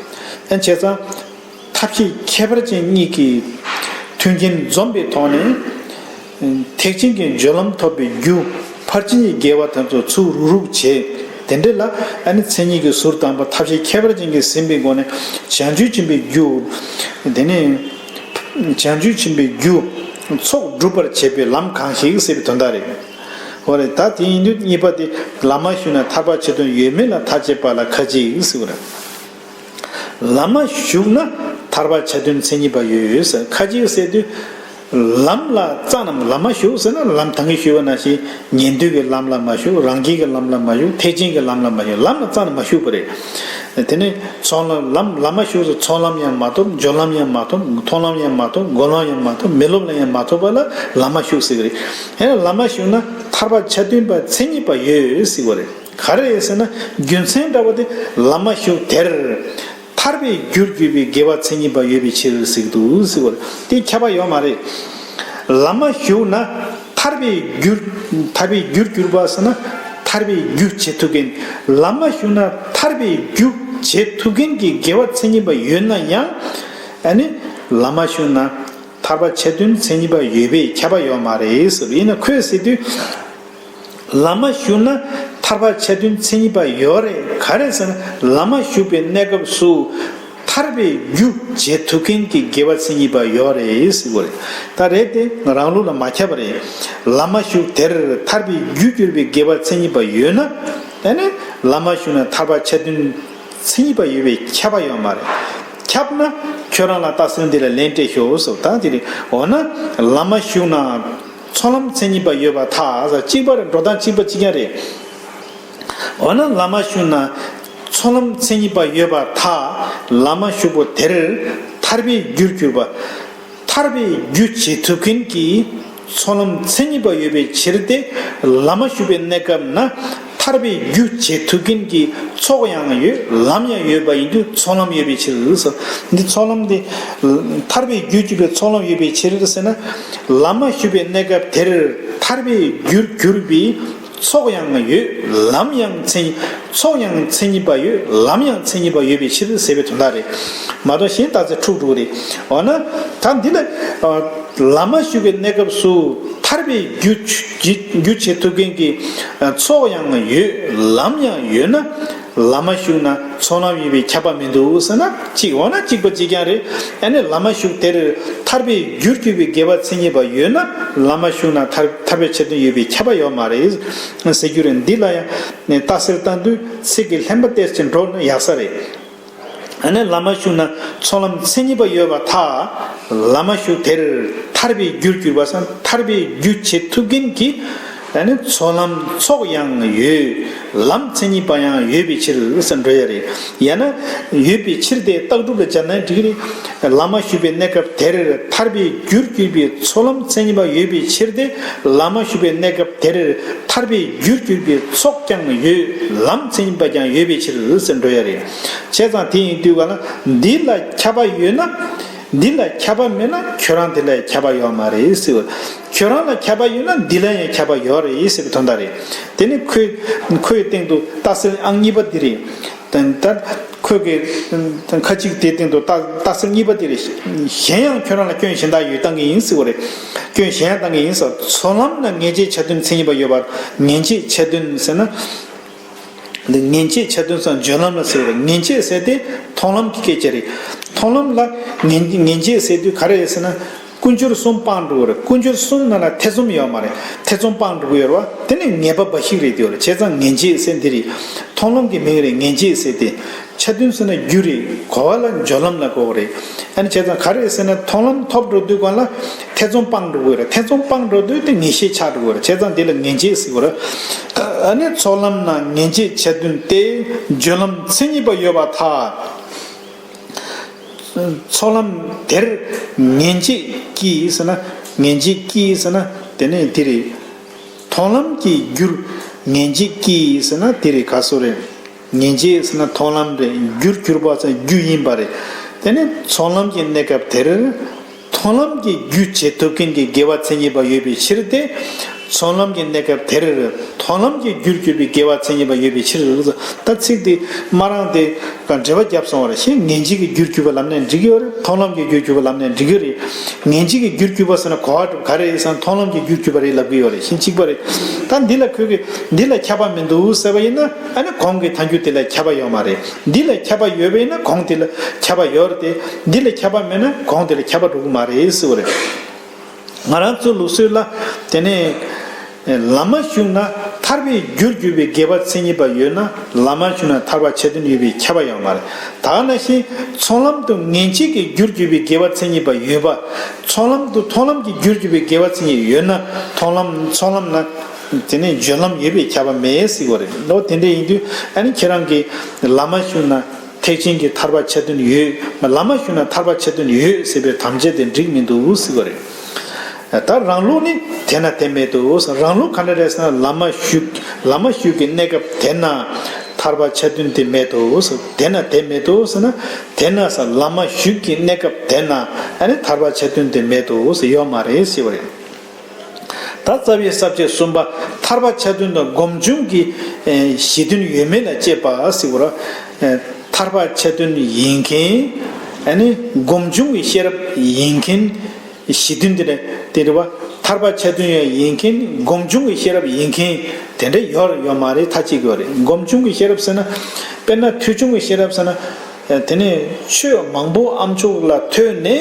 ཨ་བྱས་ཙང་ཐབས་ཤེས་ཁྱད་པར་ཅན་གཉིས་ཀྱི་མཐུན་རྐྱེན་འཛོམས་པའི་ཐོག་ནས། ཐེག་ཆེན་གྱི་སྦྱོར་ལམ་ཐོབ་པའི་རྒྱུ། ཕར་ཕྱིན་གྱི་དགེ་བ་དེ་ཚོ་ཚུར་རུག་རུག་བྱས། དེ་འདྲ་ལ་ཨ་ནི་མཚན་ཉིད་ཀྱི་ཟུར་དང་པོ་ཐབས་ཤེས་ཁྱད་པར་ཅན་གྱིས་ཟིན་པའི་སྒོ་ནས་བྱང་ཆུབ་ཆེན་པོའི་རྒྱུ། དེ་ནས་བྱང་ཆུབ་ཆེན་པོའི་རྒྱུ་ཚོགས་སྒྲུབ་པར་བྱེད་པའི་ལམ་གང་ཞིག་ཟེར་བའི་དོན་དག་རེད། འོ་རེད། ད་དེ་ཡིན་དུས་གཉིས་པ་དེ་ལམ་མ་ཞུགས་ན་ཐར་པ་ཆ་མཐུན་ཡོད་མེད་ལ་ཐག་བཅད་པ་ལ་ཁ་ཅིག་ཟེར་བ་རེད། ལམ་མ་ཞུགས་ན་ཐར་པ་ཆ་མཐུན་མཚན་ཉིད་པ་ཡོད་ཡོད་ཟེར། ཁ་ཅིག་ཟེར་དུས། ལམ་ལ་རྩ་ནས་ལམ་མ་ཞུགས་ཟེར་ན་ལམ་ད་གིན་ཞུས་པ་ནང་བཞིན་ཉན་ཐོས་ཀྱི་ལམ་ལ་མ་ཞུགས། རང་རྒྱལ་གྱི་ལམ་ལ་མ་ཞུགས། ཐེག་ཆེན་གྱི་ལམ་ལ་མ་ཞུགས། ལམ་ལ་རྩ་ནས་མ་ཞུགས་པ་རེད། དེ་ནས་ཚོགས་ལམ་ལམ་ལམ་མ་ཞུགས་ཟེར། ཚོགས་ལམ་ཡང་མ་ཐོབ། སྦྱོར་ལམ་ཡང་མ་ཐོབ། མཐོང་ལམ་ཡང་མ་ཐོབ། སྒོམ་ལམ་ཡང་མ་ཐོབ། མི་སློབ་ལ་ཡང་མ་ཐོབ་པ་ལ་ལམ་མ་ཞུགས་ཟེར་གི་རེད། ཡང་ལམ་མ་ཞུགས་ན་ཐར་པ་ཆ་མཐུན་པ་མཚན་ཉིད་པ་ཡོད་ཟེར་བ་རེད། ག་རེ་རེད་ཟེར་ན་རྒྱུ་མཚན་འདྲ་བོ་དེ་ལམ་མ་ཞུགས་དེར་ཐར་པའི་རྒྱུར་གྱུར་པའི་དགེ་བ་མཚན་ཉིད་པ་ཡོད་པའི་ཕྱིར་ཟེར་གྱི་འདུག་ཟེར་བ་རེད། དེ་ཁྱབ་པ་ཡོད་མ་རེད། ལམ་མ་ཞུགས་ན་ཐར་པའི་རྒྱུར་ཐར་པའི་རྒྱུར་གྱུར་པ་ཟེར་ན་ཐར་པའི་རྒྱུ་བྱེད་ཐུབ་མཁན། ལམ་མ་ཞུགས་ན་ཐར་པའི་རྒྱུ་བྱེད་ཐུབ་མཁན་གྱི་དགེ་བ་མཚན་ཉིད་པ་ཡོད་ན་ཡང་། ཨ་ནི་ལམ་མ་ཞུགས་ན་ཐར་པ་ཆ་མཐུན་མཚན་ཉིད་པ་ཡོད་པས་ཁྱབ་པ་ཡོད་མ་རེད་ཟེར། ཡིན་ན་ཁོས་ཟེར་དུས། ལམ་མ་ཞུགས་ན་ཐར་པ་ཆ་མཐུན་མཚན་ཉིད་པ་ཡོད་རེད། ག་རེ་ཟེར་ན་ལམ་མ་ཞུགས་པའི་གནས་སྐབས་སུ་ཐར་པའི་རྒྱུ་བྱེད་ཐུབ་མཁན་གྱི་དགེ་བ་མཚན་ཉིད་པ་ཡོད་རེད་ཟེར་བ་རེད། ད་རེད་དེ་རང་ལུགས་ལ་མ་ཁྱབ་པ་རེད། ལམ་མ་ཞུགས་དེར་ཐར་པའི་རྒྱུར་གྱུར་པའི་དགེ་བ་མཚན་ཉིད་པ་ཡོད་ན། དེ་ནི་ལམ་མ་ཞུགས་ན་ཐར་པ་ཆ་མཐུན་མཚན་ཉིད་པ་ཡོད་པས་ཁྱབ་པ་ཡོད་མ་རེད། ཁྱབ་ན་ཁྱོད་རང་ལ་རྟགས་གསལ་འདི་ལ་ལན་སྤྲད་ཤོག་ཟེར། ད་དེ་རེད། འོ་ན་ལམ་མ་ཞུགས་ན་ཚོགས་ལམ་མཚན་ཉིད་པ་ཡོད་པར་ཐལ་ཟེར། གཅིག་པ་རེད། འགྲོ་སྟངས་གཅིག་པ་གཅིག་རྐྱང་རེད། འོ་ན་ལམ་མ་ཞུགས་ན་ཚོགས་ལམ་མཚན་ཉིད་པ་ཡོད་པར་ཐལ། ལམ་མ་ཞུགས་པ་དེར་ཐར་པའི་རྒྱུར་གྱུར་པ། ཐར་པའི་རྒྱུ་བྱེད་ཐུབ་མཁན་གྱི་ཚོགས་ལམ་མཚན་ཉིད་པ་ཡོད་པའི་ཕྱིར་ཏེ། ལམ་མ་ཞུགས་པའི་གནས་སྐབས་ན་ཐར་པའི་རྒྱུ་བྱེད་ཐུབ་མཁན་གྱི་ཚོགས་ཡང་ཡོད། ལམ་ཡང་ཡོད་པ་ཡིན་དུས་ཚོགས་ལམ་ཡོད་པའི་ཕྱིར་ཟེར། འདི་ཚོགས་ལམ་འདི་ཐར་པའི་རྒྱུར་གྱུར་པའི་ཚོགས་ལམ་ཡོད་པའི་ཕྱིར་ཟེར་ན། ལམ་མ་ཞུགས་པའི་གནས་སྐབས་དེར་ཐར་པའི་རྒྱུར་གྱུར་པའི་ཚོགས་ཡང་ཡོད། ལམ་ཡང་མཚན་ཚོགས་ཡང་མཚན་ཉིད་པ་ཡོད། ལམ་ཡང་མཚན་ཉིད་པ་ཡོད་པའི་ཕྱིར་ཟེར་བའི་དོན་དག་རེད། མ་གཏོགས་གཞན་རྟགས་གསལ་འཁྲུག་འགྲོ་གི་རེད། འོ་ན་ད་འདི་ལ་ལམ་མ་ཞུགས་པའི་གནས་སྐབས་སུ་ཐར་པའི་རྒྱུ་རྒྱུ་བྱེད་ཐུབ་མཁན་གྱི་ཚོགས་ཡང་ཡོད། ལམ་ཡང་ཡོད་ན། ལམ་མ་ཞུགས་ན་ཚོགས་ལམ་ཡིན་པས་ཁྱབ་པ་མི་འདུག་ཟེར་ན་གཅིག་འོ་ན་གཅིག་པ་གཅིག་རྐྱང་རེད། ཨ་ནི་ལམ་མ་ཞུགས་དེར་ཐར་པའི་རྒྱུར་གྱུར་པའི་དགེ་བ་མཚན་ཉིད་པ་ཡོད་ན་ལམ་མ་ཞུགས་ན་ཐར་ཐར་པའི་ཆེད་དོན་ཡོད་པས་ཁྱབ་པ་ཡོད་མ་རེད་ཟེར་རྒྱུ་རེད། འདི་ལ་ཡང་རྟགས་གསལ་བཏང་དུས་ཚིག་གི་ལྷན་པ་སྟེར་ཅིང་འགྲོ་ན་ཡག་ས་རེད། ཨ་ནི་ལམ་མ་ཞུགས་ན་ཚོགས་ལམ་མཚན་ཉིད་པ་ཡོད་པར་ཐལ། ལམ་མ་ཞུགས་དེར་ཐར་པའི་རྒྱུར་གྱུར་པ་སམ་ཐར་པའི་རྒྱུ་བྱེད་ཐུབ་མཁན་གྱི་ཨ་ནི་ཚོགས་ལམ་ཚོགས་ཡང་ཡོད། ལམ་མཚན་ཉིད་པ་ཡང་ཡོད་པའི་ཕྱིར་ཟེར་འགྲོ་ཡ་རེད། ཡང་ན་ཡོད་པའི་ཕྱིར་ཏེ་རྟགས་གྲུབ་ལ་སྦྱར་ན་འགྲིག་གི་རེད། ལམ་མ་ཞུགས་པའི་གནས་སྐབས་དེར་ཐར་པའི་རྒྱུར་གྱུར་པའི་ཚོགས་ལམ་མཚན་ཉིད་པ་ཡོད་པའི་ཕྱིར་ཏེ། ལམ་མ་ཞུགས་པའི་གནས་སྐབས་དེར་ཐར་པའི་རྒྱུར་གྱུར་པའི་ཚོགས་ཀྱང་ཡོད། ལམ་མཚན་ཉིད་པ་ཀྱང་ཡོད་པའི་ཕྱིར་ཟེར་འགྲོ་ཡ་རེད། བྱས་ཙང་དེ་ཡིན་དུས་ག་ལ་འདི་ལ་ཁྱབ་པ་ཡོད་ན། འདི་ལ་ཁྱབ་པ་མེད་ན་ཁྱོད་རང་དེ་ལ་ཁྱབ་པ་ཡོད་མ་རེད་ཟེར་བ། ཁྱོད་རང་ལ་ཁྱབ་པ་ཡོད་ན་འདི་ལ་ཡང་ཁྱབ་པ་ཡོད་རེད་ཟེར་བའི་དོན་དག་རེད། དེ་ནི་ཁོའི་ཁོའི་སྟེང་དུ་རྟགས་གསལ་ཨང་གཉིས་པ་འདི་རེད། ད་ད་ཁོས་ཀྱི་ཁ་ཅིག་དེ་སྟེང་དུ་རྟགས་རྟགས་གསལ་གཉིས་པ་དེ་རེད། གཞན་ཡང་ཁྱོད་རང་ལ་སྐྱོན་གཞན་དག་ཡོད་བཏང་གི་ཡིན་ཟེར་བ་རེད། སྐྱོན་གཞན་ཡང་བཏང་གི་ཡིན་ཟེར། ཚོགས་ལམ་ན་ངེས་བྱེད་ཆ་མཐུན་མཚན་ཉིད་པ་ཡོད་པ། ངེས་བྱེད་ཆ་མཐུན་ཟེར་ན། འདི་ངེས་བྱེད་ཆ་མཐུན་སམ་སྦྱོར་ལམ་ལ་ཟེར་བ་རེད། ངེས་བྱེད་ཟེར་དེ་མཐོང་ལམ་གྱི་སྐད་ཆ་རེད། མཐོང་ལམ་ལ་ངེས་ངེས་བྱེད་ཟེར་དུས་ག་རེ་རེད་ཟེར་ན། ཀུན་སྦྱོར་གསུམ་སྤངས་འགྲོ་གི་རེད། ཀུན་སྦྱོར་གསུམ་ནང་ལ་ཐེ་ཚོམ་ཡོད་མ་རེད། ཐེ་ཚོམ་སྤངས་འགྲོ་གི་ཡོད་རེད་བ། དེ་ནི་ངེས་པ་འབའ་ཞིག་རེད་དེ་ཡོད་རེད། བྱས་ཙང་ངེས་བྱེད་ཟེར་འདི་རེད། མཐོང་ལམ་གྱི་མིང་རེད། ངེས་བྱེད་ཟེར་དེ། ཆ་མཐུན་ཟེར་ན་རྒྱུ་རེད། གོ་བ་ལ་སྦྱོར་ལམ་ལ་གོ་གི་རེད། ཨ་ནི་བྱས་ཙང་ག་རེ་རེད་ཟེར་ན་མཐོང་ལམ་ཐོབ་འགྲོ་དུས་གང་ལ་ཐེ་ཚོམ་སྤངས་འགྲོ་གི་ཡོད་རེད། ཐེ་ཚོམ་སྤངས་འགྲོ་དུས་དེ་ངེས་ཤེས་ཆགས་འགྲོ་གི་ཡོད་རེད། བྱས་ཙང་དེ་ལ་ངེས་བྱེད་ཟེར་གི་རེད། ཨ་ནི་ཚོགས་ལམ་ན་ངེས་བྱེད་ཆ་མཐུན་ཏེ། སྦྱོར་ལམ་མཚན་ཉིད་པ་ཡོད་པར་ཐལ། ཚོགས་ལམ་དེར་ངེས་བྱེད་ཀྱིས་ཟེར་ན། ངེས་བྱེད་ཀྱིས་ཟེར་ན་དེ་ནས་དེ་རེད། མཐོང་ལམ་གྱི་རྒྱུར་ངེས་བྱེད་ཀྱིས་ཟེར་ན་དེ་རེད། ག་སོ་རེད། ངེས་བྱེད་ཟེར་ན་མཐོང་ལམ་རེད། རྒྱུར་གྱུར་པ་ཟེར་རྒྱུ་ཡིན་པ་རེད། དེ་ནས་ཚོགས་ལམ་གྱི་གནས་སྐབས་དེར་མཐོང་ལམ་གྱི་རྒྱུ་བྱེད་ཐུབ་མཁན་གྱི་དགེ་བ་མཚན་ཉིད་པ་ཡོད་པའི་ཕྱིར་ཏེ། ཚོགས་ལམ་གྱི་གནས་སྐབས་དེར་མཐོང་ལམ་གྱི་རྒྱུར་གྱུར་པའི་དགེ་བ་མཚན་ཉིད་པ་ཡོད་པའི་ཕྱིར། ད་ཚིག་དེ་མ་རང་དེ་འགྲེལ་པ་བརྒྱབ་སོང་བ་རེད། ཞེས་ངེས་བྱེད་ཀྱི་རྒྱུར་གྱུར་པ་ལབ་ནས་འགྲིག་གི་ཡོད་རེད། མཐོང་ལམ་གྱི་རྒྱུར་གྱུར་པ་ལབ་ནས་འགྲིག་གི་རེད། ངེས་བྱེད་ཀྱི་རྒྱུར་གྱུར་པ་ཟེར་ན་གོ་བ་ག་རེ་ཡིན་ཟེར་ན་མཐོང་ལམ་གྱི་རྒྱུར་གྱུར་པ་རེད་ལབ་ཀྱི་ཡོད་རེད། ཤིན་གཅིག་པ་རེད། ད་འདི་ལ་ཁོས་ཀྱི་འདི་ལ་ཁྱབ་པ་མི་འདུག་ཟེར་བ་ཡིན་ན། ཨ་ནི་གོང་གི་ཐལ་འགྱུར་དེ་ལ་ཁྱབ་པ་ཡོད་མ་རེད། འདི་ལ་ཁྱབ་པ་ཡོད་པ་ཡིན་ན་གོང་དེ་ལ་ཁྱབ་པ་ཡོད་རེད་དེ། འདི་ལ་ཁྱབ་པ་མེད་ན་གོང་དེ་ལ་ཁྱབ་པ་འགྲོ་གི་མ་རེད་ཟེར་བ་རེད། ང་རང་ཚོའི་ལུགས་སྲོལ་ལ་དེ་ནས་ལམ་མ་ཞུགས་ན་ཐར་པའི་རྒྱུར་གྱུར་པའི་དགེ་བ་མཚན་ཉིད་པ་ཡོད་ན། ལམ་མ་ཞུགས་ན་ཐར་པ་ཆ་མཐུན་ཡོད་པའི་ཁྱབ་པ་ཡོད་མ་རེད། ད་ག་ནང་བཞིན་ཚོགས་ལམ་དུ་ངེས་བྱེད་ཀྱི་རྒྱུར་གྱུར་པའི་དགེ་བ་མཚན་ཉིད་པ་ཡོད་པ། ཚོགས་ལམ་དུ་མཐོང་ལམ་གྱི་རྒྱུར་གྱུར་པའི་དགེ་བ་མཚན་ཉིད་ཡོད་ན་མཐོང་ལམ་ཚོགས་ལམ་ན་དེ་ནས་སྦྱོར་ལམ་ཡོད་པའི་ཁྱབ་པ་མེད་ཟེར་བ་རེད། ལོ་དེ་འདྲ་ཡིན་དུས་ཨ་ནི་ཁྱེད་རང་གིས་ལམ་མ་ཞུགས་ན་ཐེག་ཆེན་གྱི་ཐར་པ་ཆ་མཐུན་ཡོད། ལམ་མ་ཞུགས་ན་ཐར་པ་ཆ་མཐུན་ཡོད་ཟེར་བའི་དམ་བཅའ་དེ་འགྲིག་མི་འདུག་ཟེར་བ་རེད། ད་རང་ལུགས་ནི་དེ་ན་དེ་མེད་དོ། རང་ལུགས་ག་འདྲ་རེད་ཟེར་ན་ལམ་མ་ཞུགས་ལམ་མ་ཞུགས་ཀྱི་གནས་སྐབས་དེ་ན་ཐར་པ་ཆ་མཐུན་དེ་མེད་དོ། དེ་ན་དེ་མེད་དོ་ཟེར་ན་དེ་ན་ས་ལམ་མ་ཞུགས་ཀྱི་གནས་སྐབས་དེ་ན་ཨ་ནི་ཐར་པ་ཆ་མཐུན་དེ་མེད་དོ་ཟེར་ཡོད་མ་རེད་ཟེར་བ་རེད། ད་རྩ་བའི་ས་བཅད་གསུམ་པ་ཐར་པ་ཆ་མཐུན་དང་སྒོམ་བྱུང་གི་གཞི་མཐུན་ཡོད་མེད་ལ་དཔྱད་པ་ཟེར་བ་རེད། ཐར་པ་ཆ་མཐུན་ཡིན་མཁན་ཨ་ནི་སྒོམ་བྱུང་གི་ཤེས་རབ་ཡིན་མཁན། གཞི་མཐུན་དེ་འདྲ་དེ་འདྲ་བ་ཐར་པ་ཆ་མཐུན་ཡང་ཡིན་མཁན་སྒོམ་བྱུང་གི་ཤེས་རབ་ཡིན་མཁན་དེ་འདྲ་ཡོད་ཡོད་མ་རེད། ཐ་གཅིག་ཡོད་རེད། སྒོམ་བྱུང་གི་ཤེས་རབ་ཟེར་ན་དཔེར་ན་ཐོས་བྱུང་གི་ཤེས་རབ་ཟེར་ན་དེ་ནས་ཆོས་མང་པོ་ཨ་མཆོག་ལ་ཐོས་ནས་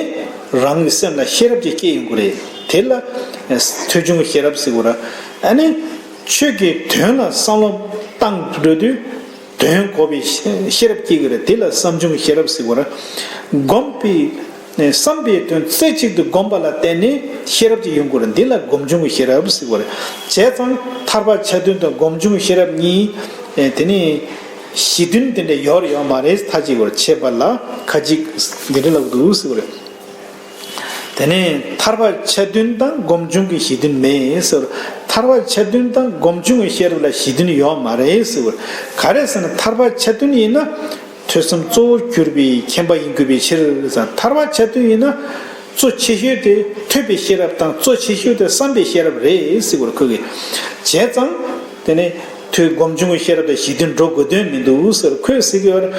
རང་གི་སེམས་ལ་ཤེས་རབ་ཅིག་སྐྱེ་ཡོང་གི་རེད། དེ་ལ་ཐོས་བྱུང་གི་ཤེས་རབ་ཟེར་གི་རེད། ཨ་ནི་ཆོས་ཀྱི་དོན་ལ་བསམ་བློ་བཏང་འགྲོ་དུས། དོན་གོ་བའི་ཤེས་རབ་སྐྱེ་གི་རེད། དེ་ལ་བསམ་བྱུང་གི་ཤེས་རབ་ཟེར་བ་རེད། བསྒོམས་པའི་བསམ་པའི་དོན་རྩེ་གཅིག་ཏུ་བསྒོམས་པ་ལ་བརྟེན་ནས་ཤེས་རབ་ཅིག་ཡོང་གི་རེད། འདི་ལ་སྒོམ་བྱུང་གི་ཤེས་རབ་ཟེར་བ་རེད། བྱས་ཙང་ཐར་པ་ཆ་མཐུན་དང་སྒོམ་བྱུང་གི་ཤེས་རབ་གཉིས་དེ་ནི་གཞི་མཐུན་དེ་འདྲ་ཡོད་རེད་ཡོད་མ་རེད། མཐའ་གཅིག་པར་འཆད་པ་ལ་ཁ་ཅིག་འདི་འདྲ་ལབ་འདུག་ཟེར་བ་རེད། དེ་ནས་ཐར་པ་ཆ་མཐུན་དང་སྒོམ་བྱུང་གི་གཞི་མཐུན་མེད་ཟེར། ཐར་པ་ཆ་མཐུན་དང་སྒོམ་བྱུང་གི་ཤེས་རབ་ལ་གཞི་མཐུན་ཡོད་མ་རེད་ཟེར། ག་རེ་ཟེར་ན་ཐར་པ་ཆ་མཐུན་ཡིན་ན་ཐོས་བསམ་གཙོ་བོར་གྱུར་པའི་མཁྱེན་པ་ཡིན་དགོས་པའི་ཕྱིར་ཟེར། ཐར་པ་ཆ་མཐུན་ཡིན་ན་གཙོ་ཆེ་ཤོས་དེ་ཐོས་པའི་ཤེས་རབ་དང་གཙོ་ཆེ་ཤོས་དེ་བསམ་པའི་ཤེས་རབ་རེད་ཟེར་བར་ཁོ་གིས། བྱས་ཙང་དེ་ནས་ཐོས་སྒོམ་བྱུང་གི་ཤེས་རབ་དང་གཞི་མཐུན་འགྲོ་དགོས་དོན་མི་འདུག་ཟེར་ཁོས་ཟེར་གི་ཡོད་རེད།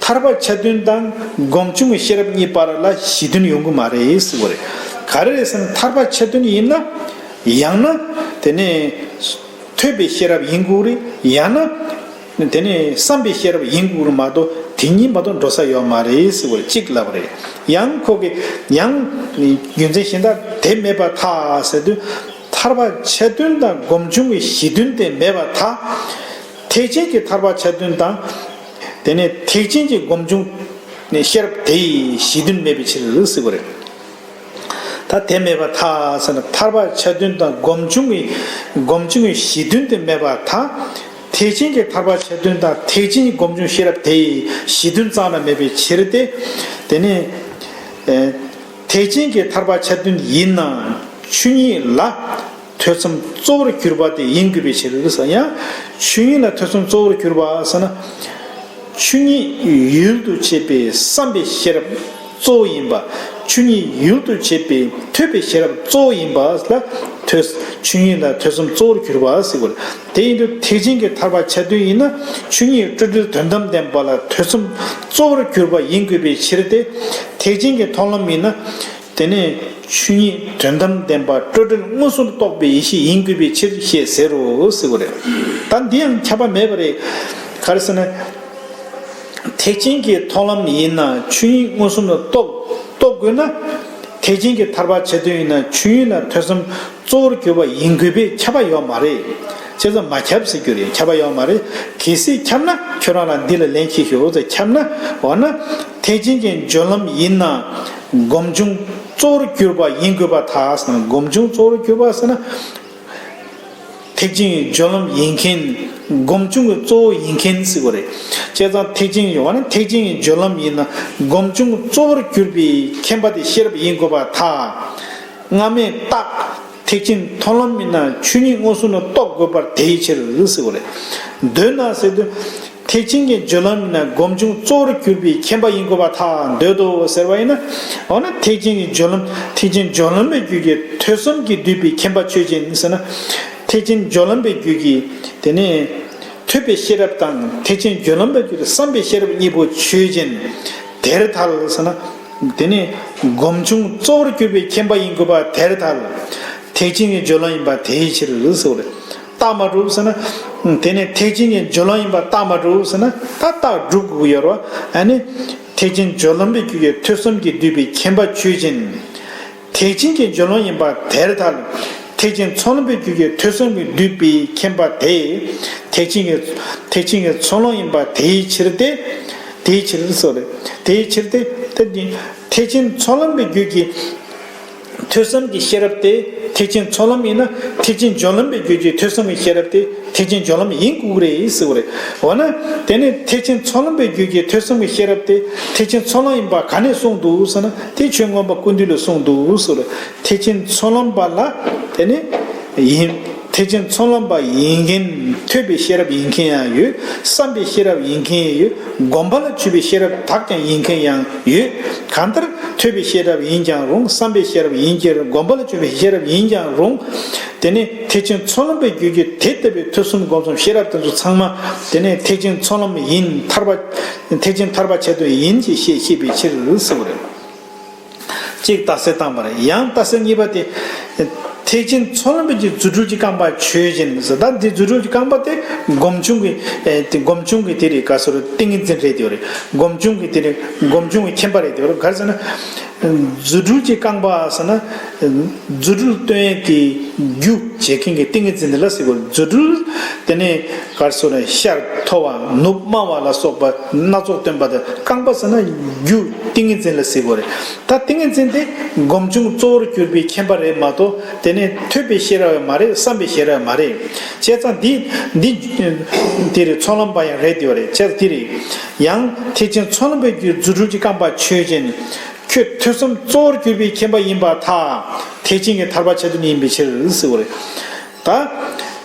ཐར་པ་ཆ་མཐུན་དང་སྒོམ་བྱུང་གི་ཤེས་རབ་གཉིས་བར་ལ་གཞི་མཐུན་ཡོང་གི་མ་རེད་ཟེར་བ་རེད། ག་རེ་རེད་ཟེར་ན་ཐར་པ་ཆ་མཐུན་ཡིན་ན་ཡང་ན་དེ་ནས་ཐོས་པའི་ཤེས་རབ་ཡིན་དགོས་རེད། ཡང་ན་དེ་ནས་བསམ་པའི་ཤེས་རབ་ཡིན་དགོས་རེད་མ་གཏོགས་དེ་གཉིས་མ་གཏོགས་འགྲོ་ས་ཡོད་མ་རེད་ཟེར་བ་རེད། གཅིག་ལབ་པ་རེད། ཡང་ཁོ་གིས་ཡང་རྒྱུ་མཚན་གཞན་དག་དེ་མེད་པར་ཐལ་ཟེར་དུས། ཐར་པ་ཆ་མཐུན་དང་སྒོམ་བྱུང་གི་གཞི་མཐུན་དེ་མེད་པར་ཐལ། ཐེག་ཆེན་གྱི་ཐར་པ་ཆ་མཐུན་དང་། དེ་ནས་ཐེག་ཆེན་གྱི་སྒོམ་བྱུང་ནས་ཤེས་རབ་དེ་ཡི་གཞི་མཐུན་མེད་པའི་ཕྱིར་ཟེར་བ་རེད། ད་དེ་མེད་པར་ཐལ་ཟེར་ན་ཐར་པ་ཆ་མཐུན་དང་སྒོམ་བྱུང་གི་སྒོམ་བྱུང་གི་གཞི་མཐུན་དེ་མེད་པར་ཐལ། ཐེག་ཆེན་གྱི་ཐར་པ་ཆ་མཐུན་དང་ཐེག་ཆེན་གྱི་སྒོམ་བྱུང་ཤེས་རབ་དེ་ཡི་གཞི་མཐུན་རྩ་བ་ནས་མེད་པའི་ཕྱིར་ཏེ། དེ་ནས་ཐེག་ཆེན་གྱི་ཐར་པ་ཆ་མཐུན་ཡིན་ན་ཆོས་ཉིད་ལ་ཐོས་བསམ་གཙོ་བོར་གྱུར་པ་དེ་ཡིན་དགོས་པའི་ཕྱིར་ཟེར། ཡང་ཆོས་ཉིད་ལ་ཐོས་བསམ་གཙོ་བོར་གྱུར་པ་ཟེར་ན། ཆོས་ཉིད་ཡུལ་དུ་བྱེད་པའི་བསམ་པའི་ཤེས་རབ་གཙོ་བོ་ཡིན་པ། ཆོས་ཉིད་ཡུལ་དུ་བྱེད་པའི་ཐོས་པའི་ཤེས་རབ་གཙོ་བོ་ཡིན་པ་ལ་ཐོས་ཆོས་ཉིད་ལ་ཐོས་བསམ་གཙོ་བོར་གྱུར་པ་ཟེར་དགོས། དེ་ཡིན་དུས་ཐེག་ཆེན་གྱི་ཐར་པ་ཆ་མཐུན་ཡིན་ན་ཆོས་ཉིད་སྤྲོས་བྲལ་དོན་དམ་བདེན་པ་ལ་ཐོས་བསམ་གཙོ་བོར་གྱུར་པ་ཡིན་དགོས་པའི་ཕྱིར་ཏེ། ཐེག་ཆེན་གྱི་མཐོང་ལམ་ཡིན་ན། དེ་ནས་ཆོས་ཉིད་དོན་དམ་བདེན་པ་སྤྲོས་བྲལ་མངོན་སུམ་དུ་རྟོགས་པའི་ཡེ་ཤེས་ཡིན་དགོས་པའི་ཕྱིར་ཞེས་ཟེར་རོ་ཟེར་བ་རེད། ད་འདི་ཡང་ཁྱབ་པ་མེད་པ་རེད། ག་རེ་ཟེར་ན། ཐེག་ཆེན་གྱི་མཐོང་ལམ་ཡིན་ན་ཆོས་ཉིད་མངོན་སུམ་དུ་རྟོགས་རྟོགས་དགོས་ན། ཐེག་ཆེན་གྱི་ཐར་པ་ཆ་མཐུན་ཡིན་ན་ཆོས་ཉིད་ལ་ཐོས་བསམ་གཙོ་བོར་གྱུར་པ་ཡིན་དགོས་པས་ཁྱབ་པ་ཡོད་མ་རེད། བྱས་ཙང་མ་ཁྱབ་ཟེར་རྒྱུ་རེད། ཁྱབ་པ་ཡོད་མ་རེད། གལ་སྲིད་ཁྱབ་ན་ཁྱོད་རང་ལ་འདི་ལ་ལན་ཅིག་ཞུ་ཟེར། ཁྱབ་ན་འོ་ན་ཐེག་ཆེན་གྱི་སྦྱོར་ལམ་ཡིན་ན་སྒོམ་བྱུང་གཙོ་བོར་གྱུར་པ་ཡིན་དགོས་པར་ཐལ་ཟེར་ན། སྒོམ་བྱུང་གཙོ་བོར་གྱུར་པ་ཟེར་ན། ཐེག་ཆེན་གྱི་སྦྱོར་ལམ་ཡིན་མཁན། སྒོམ་བྱུང་གི་གཙོ་བོ་ཡིན་མཁན་ཟེར་བ་རེད། བྱས་ཙང་ཐེག་ཆེན་གྱི་འོ་ན་ཐེག་ཆེན་གྱི་སྦྱོར་ལམ་ཡིན་ན་སྒོམ་བྱུང་གཙོ་བོར་གྱུར་པའི་མཁྱེན་པ་དེ་ཤེས་རབ་ཡིན་དགོས་པར་ཐལ། སྔ་མའི་རྟགས། ཐེག་ཆེན་མཐོང་ལམ་ཡིན་ན་ཆོས་ཉིད་མངོན་སུམ་དུ་རྟོགས་དགོས་པར་དེའི་ཕྱིར་ཟེར་བ་རེད། འདོད་ན་ཟེར་དུས། ཐེག་ཆེན་གྱི་སྦྱོར་ལམ་ཡིན་ན་སྒོམ་བྱུང་གཙོ་བོར་གྱུར་པའི་མཁྱེན་པ་ཡིན་དགོས་པར་ཐལ་འདོད་དོ་ཟེར་བ་ཡིན་ན། འོ་ན་ཐེག་ཆེན་གྱི་སྦྱོར་ལམ་ཐེག་ཆེན་སྦྱོར་ལམ་པའི་རྒྱུད་ཀྱི་ཐོས་བསམ་གྱིས་བསྡུས་པའི་མཁྱེན་པ་ཆོས་ཅན་ཟེར་ན། ཐེག་ཆེན་སྦྱོར་ལམ་པའི་རྒྱུད་ཀྱི་དེ་ནས་ཐོས་པའི་ཤེས་རབ་དང་ཐེག་ཆེན་སྦྱོར་ལམ་པའི་རྒྱུད་ཀྱི་བསམ་པའི་ཤེས་རབ་གཉིས་པོ་ཆོས་ཅན། དེར་ཐལ་ཟེར་ན། དེ་ནས་སྒོམ་བྱུང་གཙོ་བོར་གྱུར་པའི་མཁྱེན་པ་ཡིན་དགོས་པ་དེར་ཐལ། ཐེག་ཆེན་གྱི་སྦྱོར་ལམ་ཡིན་པ་དེའི་ཕྱིར་ཟེར་བ་རེད། རྟགས་མ་གྲུབ་ཟེར་ན། དེ་ནས་ཐེག་ཆེན་གྱི་སྦྱོར་ལམ་ཡིན་པ་རྟགས་མ་གྲུབ་ཟེར་ན་ད་རྟགས་སྒྲུབ་དགོས་ཀྱི་ཡོད་རེད་བ། ཨ་ནི། ཐེག་ཆེན་སྦྱོར་ལམ་པའི་རྒྱུད་ཀྱི་ཐོས་བསམ་གྱིས་བསྡུས་པའི་མཁྱེན་པ་ཆོས་ཅན། ཐེག་ཆེན་གྱི་སྦྱོར་ལམ་ཡིན་པ་དེར་ཐལ། ཐེག་ཆེན་ཚོགས་ལམ་པའི་རྒྱུད་ཀྱི་ཐོས་བསམ་གྱིས་བསྡུས་པའི་མཁྱེན་པ་དེ། ཐེག་ཆེན་གྱི་ཐེག་ཆེན་གྱི་ཚོགས་ལམ་ཡིན་པ་དེའི་ཕྱིར་ཏེ། དེའི་ཕྱིར་སོགས་རེད། དེའི་ཕྱིར་ཏེ། དེ་ནི་ཐེག་ཆེན་ཚོགས་ལམ་པའི་རྒྱུད་ཀྱི་ཐོས་བསམ་གྱི་ཤེས་རབ་དེ་ཐེག་ཆེན་ཚོགས་ལམ་ཡིན་ན་ཐེག་ཆེན་སྦྱོར་ལམ་པའི་རྒྱུད་ཀྱི་ཐོས་བསམ་གྱི་ཤེས་རབ་དེ་ཐེག་ཆེན་སྦྱོར་ལམ་ཡིན་དགོས་ཀྱི་རེད་ཟེར་བ་རེད། འོ་ན་དེ་ནི་ཐེག་ཆེན་ཚོགས་ལམ་པའི་རྒྱུད་ཀྱི་ཐོས་བསམ་གྱི་ཤེས་རབ་དེ་ཐེག་ཆེན་ཚོགས་ལམ་ཡིན་པ་ག་ནས་གསུངས་འདུག་ཟེར་ན་དེ་ཆོས་མངོན་པ་ཀུན་བཏུས་ལ་གསུངས་འདུག་ཟེར་བ་རེད། ཐེག་ཆེན་ཚོགས་ལམ་པ་ལ་དེ་ནི་ཡིན། ཐེག་ཆེན་ཚོགས་ལམ་པ་ཡིན་མཁན་ཐོས་པའི་ཤེས་རབ་ཡིན་མཁན་ཡང་ཡོད། བསམ་པའི་ཤེས་རབ་ཡིན་མཁན་ཡང་ཡོད། སྒོམ་པ་ལ་ཆུད་པའི་ཤེས་རབ་དག་ཀྱང་ཡིན་མཁན་ཡང་ཡོད། གང་ལྟར་ཐོས་པའི་ཤེས་རབ་ཡིན་ཀྱང་རུང་། བསམ་པའི་ཤེས་རབ་ཡིན་ཀྱང་རུང་། སྒོམ་པ་ལ་ཆུད་པའི་ཤེས་རབ་ཡིན་ཀྱང་རུང་། དེ་ནས་ཐེག་ཆེན་ཚོགས་ལམ་པའི་རྒྱུད་ཀྱི་དེ་ལྟ་བུའི་ཐོས་བསམ་སྒོམ་གསུམ་ཤེས་རབ་དེ་ཚོ་ཚང་མ་དེ་ནས་ཐེག་ཆེན་ཚོགས་ལམ་ཡིན། ཐར་པ་ཐེག་ཆེན་ཐར་པ་ཆ་མཐུན་ཡིན་ཞེས་བཤད་བཤད་པའི་ཕྱིར་ཟེར་བ་རེད། གཅིག་རྟགས་གསལ་བཏང་བ་རེད། ཡང་རྟགས་གསལ་གཉིས་པ་དེ། ཐེག་ཆེན་ཚོགས་ལམ་པའི་རྒྱུད་རྫུ་འཕྲུལ་གྱི་རྐང་པ་ཆོས་ཅན་ཟེར། ད་འདི་རྫུ་འཕྲུལ་གྱི་རྐང་པ་དེ་སྒོམ་བྱུང་གི་ཨེ་དེ་སྒོམ་བྱུང་གི་དེ་རེད། ག་ཟེར་ཏིང་ངེ་འཛིན་རེད་དེ་རེད། སྒོམ་བྱུང་གི་དེ་རེད། སྒོམ་བྱུང་གི་མཁྱེན་པ་རེད་དེ་རེད། ག་རེ་ཟེར་ན། རྫུ་འཕྲུལ་གྱི་རྐང་པ་ཟེར་ན། རྫུ་འཕྲུལ་སྟོན་ཡས་ཀྱི་རྒྱུ་བྱེད་མཁན་གྱི་ཏིང་ངེ་འཛིན་དེ་ལ་ཟེར་དགོས། རྫུ་འཕྲུལ་དེ་ནས་ག་རེ་ཟེར་ན། ཤར་མཐོ་བ་ནུབ་དམའ་བ་ལ་སོགས་པ་སྣ་ཚོགས་སྟོན་པ་དེ། རྐང་པ་ཟེར་ན་རྒྱུ་ཏིང་ངེ་འཛིན་ལ་ཟེར་དགོས་རེད། ད་ཏིང་ངེ་འཛིན་དེ་སྒོམ་བྱུང་གཙོ་བོར་གྱུར་པའི་མཁྱེན་པ་རེད་མ་གཏོགས། དེ་ནས་ཐོས་པའི་ཤེས་རབ་ཡང་མ་རེད། བསམ་པའི་ཤེས་རབ་ཡང་མ་རེད། བྱས་ཙང་འདི་འདི་དེ་རེད། ཚོགས་ལམ་པ་ཡང་རེད། དེ་བ་རེད། བྱས་ཙང་དེ་རེད། ཡང་ཐེག་ཆེན་ཚོགས་ལམ་པའི་རྒྱུད་རྫུ་འཕྲུལ་གྱི་རྐང་པ་ཆོས་ཅན། ཁྱོད་ཐོས་བསམ་གཙོ་བོར་གྱུར་པའི་མཁྱེན་པ་ཡིན་པར་ཐལ། ཐེག་ཆེན་གྱི་ཐར་པ་ཆ་མཐུན་ཡིན་པའི་ཕྱིར་ཟེར་བ་རེད། ད་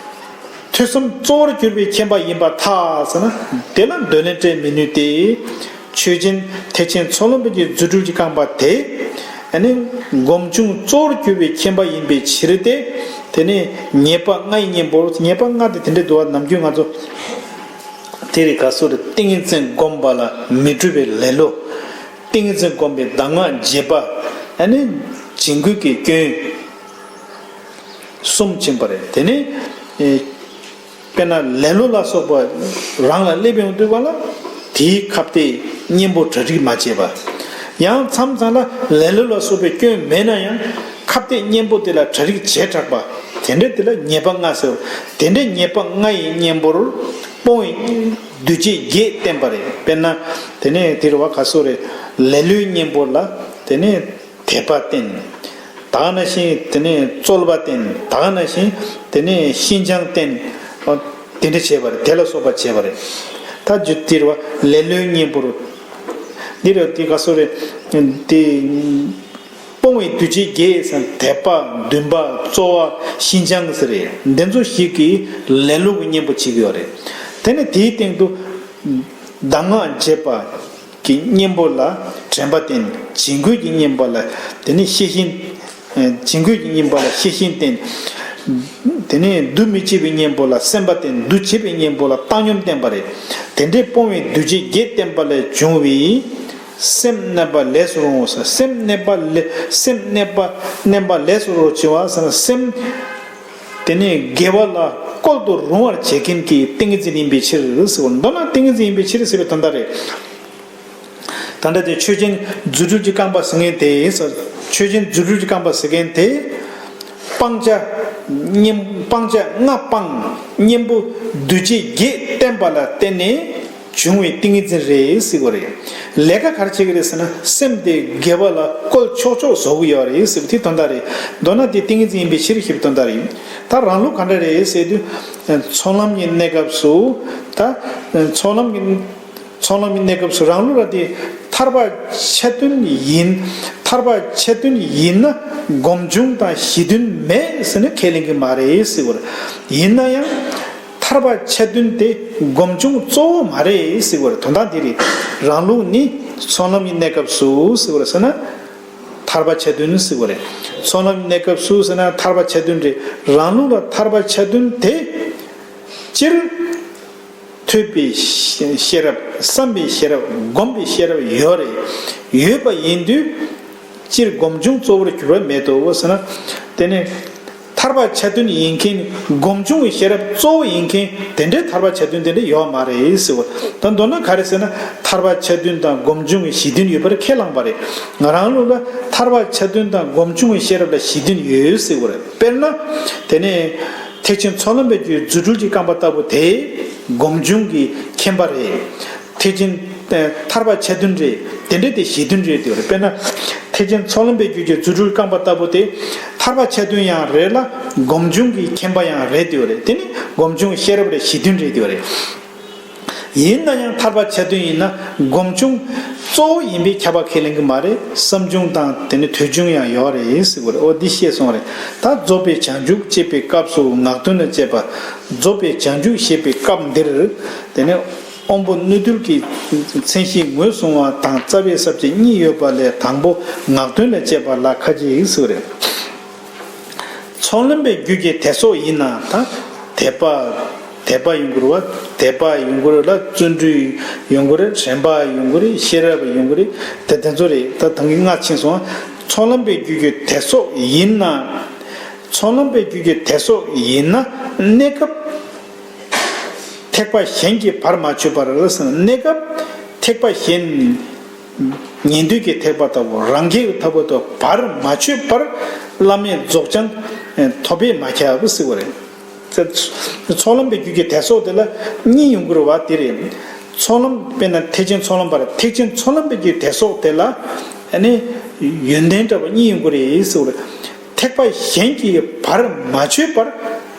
ཐོས་བསམ་གཙོ་བོར་གྱུར་པའི་མཁྱེན་པ་ཡིན་པར་ཐལ་ཟེར་ན། དེ་ལ་འདོད་ལན་སྤྲད་མི་ནུས་ཏེ། ཆོས་ཅན་ཐེག་ཆེན་ཚོགས་ལམ་པའི་རྒྱུད་རྫུ་འཕྲུལ་གྱི་རྐང་པ་དེ། ཨ་ནི་སྒོམ་བྱུང་གཙོ་བོར་གྱུར་པའི་མཁྱེན་པ་ཡིན་པའི་ཕྱིར་ཏེ། དེ་ནས་ཉེས་པ་ལྔ་ཡི་གཉེན་པོར། ཉེས་པ་ལྔ་དེ་དེ་འདྲའི་འདུག་བ། ནམ་རྒྱུན་ང་ཚོ་དེ་རིང་ག་སོ་རེ། ཏིང་ངེ་འཛིན་བསྒོམས་པ་ལ་མི་འཁྲུལ་བའི་ལེ་ལོ། ཏིང་ངེ་འཛིན་བསྒོམས་པའི་གདམས་ངག་བརྗེད་པ། ཨ་ནི་བྱིང་རྒོད་ཀྱི་སྐྱོན་གསུམ་ཕྱིན་པ་རེད། དེ་ནས་ཨེ་དཔེར་ན་ལེ་ལོ་ལ་སོགས་པ་རང་ལ་སླེབས་ཡོང་དུས་པ་ལ། དེའི་ཁ་གཏད་གཉེན་པོ་གྲ་སྒྲིག་མ་བྱས་པ། ཡང་མཚམས་མཚམས་ལ་ལེ་ལོ་ལ་སོགས་པའི་སྐྱོན་མེད་ན་ཡང་ཁ་གཏད་གཉེན་པོ་དེ་ལ་གྲ་སྒྲིག་བྱས་དྲགས་པ། དེ་འདྲ་དེ་ལ་ཉེས་པ་ལྔ་ཟེར། དེ་འདྲའི་ཉེས་པ་ལྔ་ཡི་གཉེན་པོར་སྤོང་བའི་འདུ་བྱེད་བརྒྱད་བསྟན་པ་རེད། དཔེར་ན་དེ་ནས་དེ་རུ་བ་ག་སོ་རེ། ལེ་ལོའི་གཉེན་པོ་ལ། དེ་ནས་དད་པ་བསྟེན། ད་ག་ནང་བཞིན་དེ་ནས་རྩོལ་བ་བསྟེན། ད་ག་ནང་བཞིན་དེ་ནས་ཤིན་སྦྱངས་བསྟེན། ཨ། དེ་འདྲ་བྱས་པ་རེད། དེ་ལ་སོགས་པ་བྱས་པ་རེད། ད་རྒྱུ་དེ་རུ་བ་ལེ་ལོའི་གཉེན་པོར། འདི་རུ་དེ་ག་སོ་རེ། དེ་སྤོང་བའི་འདུ་བྱེད་བརྒྱད་ཟེར། དད་པ། འདུན་པ། རྩོལ་བ། ཤིན་སྦྱངས་ཟེར་རེད། འདི་ཚོ་ཞིག་གིས་ལེ་ལོ་གི་གཉེན་པོ་བྱེད་ཀྱི་ཡོད་རེད། དེ་ནས་དེའི་སྟེང་དུ་གདམས་ངག་བརྗེད་པ་གི་གཉེན་པོ་ལ་དྲན་པ་བསྟེན། བྱིང་རྒོད་ཀྱི་གཉེན་པོ་ལ་དེ་ནས་ཤེས་བཞིན། བྱིང་རྒོད་ཀྱི་གཉེན་པོ་ལ་ཤེས་བཞིན་བསྟེན། དེ་ནས་འདུ་མི་བྱེད་པའི་གཉེན་པོ་ལ་སེམས་པ་བསྟེན། འདུ་བྱེད་པའི་གཉེན་པོ་ལ་བཏང་སྙོམས་བསྟེན་པ་རེད། དེ་འདྲའི་སྤོང་བའི་འདུ་བྱེད་བརྒྱད་བསྟེན་པ་ལས་བྱུང་བའི་སེམས་གནས་པ་ལས་སུ་རུང་བ་ཟེར། སེམས་གནས་པ་ལས། སེམས་གནས་པ། གནས་པ་ལས་སུ་རུང་བ་ཟེར་ན། སེམས་དེ་ནས་དགེ་བ་ལ་བཀོལ་དུ་རུང་བར་བྱེད་མཁན་གྱི་ཏིང་ངེ་འཛིན་ཡིན་པའི་ཕྱིར་ཟེར་བ། མདོར་ན་ཏིང་ངེ་འཛིན་ཡིན་པའི་ཕྱིར་ཟེར་བའི་དོན་དག་རེད། ད་ལྟ་དེ་ཆོས་ཅན་རྫུ་འཕྲུལ་གྱི་རྐང་པ་ཟེར་མཁན་དེ། ཆོས་ཅན་རྫུ་འཕྲུལ་གྱི་རྐང་པ་ཟེར་མཁན་དེ། སྤང་བྱ་གཉེན། སྤང་བྱ་ལྔ་སྤངས། གཉེན་པོ་འདུ་བྱེད་བརྒྱད་བསྟེན་པ་ལ་བརྟེན་ནས་བྱུང་བའི་ཏིང་ངེ་འཛིན་རེད་ཟེར་བ་རེད། ལས་ཀ་ག་རེ་བྱེད་ཀྱི་རེད་ཟེར་ན། སེམས་དེ་དགེ་བ་ལ་བཀོལ་ཆོག་ཆོག་བཟོ་གི་ཡོད་རེད་ཟེར་བ་དེ་དོན་དག་རེད། མདོར་ན་དེ་ཏིང་ངེ་འཛིན་ཡིན་པའི་ཕྱིར་ཞེས་པའི་དོན་དག་རེད། ད་རང་ལུགས་ག་འདྲ་རེད་ཟེར་དུས། ཚོགས་ལམ་གྱི་གནས་སྐབས་སུ། ད་ཚོགས་ལམ་གྱི། ཚོགས་ལམ་གྱི་གནས་སྐབས་སུ་རང་ལུགས་ལ་དེ་ཐར་པ་ཆ་མཐུན་ཡིན། ཐར་པ་ཆ་མཐུན་ཡིན་ན་སྒོམ་བྱུང་དང་གཞི་མཐུན་མེད་ཟེར་ན་ཁས་ལེན་གྱི་མ་རེད་ཟེར་བ་རེད། ཡིན་ན་ཡང་ཐར་པ་ཆ་མཐུན་དེ་སྒོམ་བྱུང་གཙོ་བོ་མ་རེད་ཟེར་བ་རེད། དོན་དག་འདི་རེད། རང་ལུགས་ནི་ཚོགས་ལམ་གྱི་གནས་སྐབས་སུ་ཟེར་བ་རེད་ཟེར་ན། ཐར་པ་ཆ་མཐུན་ཟེར་བ་རེད། ཚོགས་ལམ་གྱི་གནས་སྐབས་སུ་ཟེར་ན་ཐར་པ་ཆ་མཐུན་རེད། རང་ལུགས་ལ་ཐར་པ་ཆ་མཐུན་དེ་སྤྱིར། ཐོས་པའི་ཤེས་རབ། བསམ་པའི་ཤེས་རབ། སྒོམ་པའི་ཤེས་རབ་ཡོད་རེད། ཡོད་པ་ཡིན་དུས། སྤྱིར་སྒོམ་བྱུང་གཙོ་བོར་གྱུར་པ་མེད་དོ་ཟེར་ན། དེ་ནི་ཐར་པ་ཆ་མཐུན་ཡིན་མཁན། སྒོམ་བྱུང་གི་ཤེས་རབ་གཙོ་བོ་ཡིན་མཁན་དེ་འདྲའི་ཐར་པ་ཆ་མཐུན་དེ་འདྲ་ཡོད་མ་རེད་ཟེར་བ། ད་མདོར་ན་ག་རེ་ཟེར་ན། ཐར་པ་ཆ་མཐུན་དང་སྒོམ་བྱུང་གི་གཞི་མཐུན་ཡོད་པར་ཁས་བླངས་པ་རེད། ང་རང་ལུགས་ལ་ཐར་པ་ཆ་མཐུན་དང་སྒོམ་བྱུང་གི་ཤེས་རབ་ལ་གཞི་མཐུན་ཡོད་ཟེར་བ་རེད། དཔེར་ན། དེ་ནི། ཐེག་ཆེན་ཚོགས་ལམ་པའི་རྒྱུད་རྫུ་འཕྲུལ་གྱི་རྐང་པ་ལྟ་བུ་དེ་སྒོམ་བྱུང་གི་མཁྱེན་པ་རེད། ཐེག་ཆེན་ཐར་པ་ཆ་མཐུན་རེད། དེ་འདྲ་དེ་གཞི་མཐུན་རེད་དེ་རེད། དཔེར་ན། ཐེག་ཆེན་ཚོགས་ལམ་པའི་རྒྱུད་ཀྱི་རྫུ་འཕྲུལ་རྐང་པ་ལྟ་བུ་དེ་ཐར་པ་ཆ་མཐུན་ཡང་རེད་ལ། སྒོམ་བྱུང་གི་མཁྱེན་པ་ཡང་རེད་དེ་རེད། དེ་ནི་སྒོམ་བྱུང་ཤེས་རབ་རེད། གཞི་མཐུན་རེད་དེ་རེད། ཡིན་ན་ཡང་ཐར་པ་ཆ་མཐུན་ཡིན་ན་སྒོམ་བྱུང་གཙོ་བོ་ཡིན་པས་ཁྱབ་པ་ཁས་ལེན་གྱི་མ་རེད། བསམ་བྱུང་དང་དེ་ནི་ཐོས་བྱུང་ཡང་ཡོད་རེད་ཟེར་བ་རེད། འོ་འདི་ཤེས་སོང་རེད། ད་རྫོགས་པའི་བྱང་ཆུབ་ཅེས་པའི་སྐབས་སུ་ངག་དོན་ལ་དཔྱད་པ། རྫོགས་པའི་བྱང་ཆུབ་ཞེས་པའི་སྐབས་འདིར། དེ་ནི་དབང་པོ་རྣོ་རྟུལ་གྱི་མཚན་གཞི་ངོས་བཟུང་བ་དང་རྩ་བའི་ས་བཅད་གཉིས་ཡོད་པ་ལས་དང་པོ་ངག་དོན་ལ་དཔྱད་པ་ལ་ཁ་ཅིག་ཟེར་བ་རེད། ཚོགས་ལམ་པའི་རྒྱུད་ཀྱི་དད་སོགས་ཡིན་ན་ད། དད་པ། དད་པ་ཡོང་གི་རེད་བ། དད་པ་ཡོང་གི་རེད་ལ། བརྩོན་འགྲུས་ཡོང་གི་རེད། དྲན་པ་ཡོང་གི་རེད། ཤེས་རབ་ཡོང་གི་རེད། དེ་དེ་ཚོ་རེད། ད་ད་གིན་ལྔ་ཕྱིན་སོང་། ཚོགས་ལམ་པའི་རྒྱུད་ཀྱི་དད་སོགས་ཡིན་ན། ཚོགས་ལམ་པའི་རྒྱུད་ཀྱི་དད་སོགས་ཡིན་ན་གནས་སྐབས་ཐེག་པ་གཞན་གྱིས་བར་མ་ཆོད་པར་ཟེར་ན། གནས་སྐབས་ཐེག་པ་གཞན། ཉན་ཐོས་ཀྱི་ཐེག་པ་ལྟ་བུ་རང་རྒྱལ་གྱི་ཐེག་པ་ལྟ་བུ་བར་མ་ཆོད་པར་བླ་མེད་རྫོགས་བྱང་ཐོབ་པས་མ་ཁྱབ་ཟེར་བ་རེད། ཚོགས་ལམ་པའི་རྒྱུད་ཀྱི་དད་སོགས་དེ་ལ་གཉིས་ཡོང་གི་རེད་བ། དེ་རེད། ཚོགས་ལམ་དཔེར་ན་ཐེག་ཆེན་ཚོགས་ལམ་པར་ཐེག་ཆེན་ཚོགས་ལམ་པའི་རྒྱུད་དད་སོགས་དེ་ལ་ཨ་ནི་ཡོན་ཏན་འདྲ་བ་གཉིས་ཡོང་གི་རེད་ཟེར་བ་རེད། ཐེག་པ་གཞན་གྱི་བར་མ་ཆོད་པར་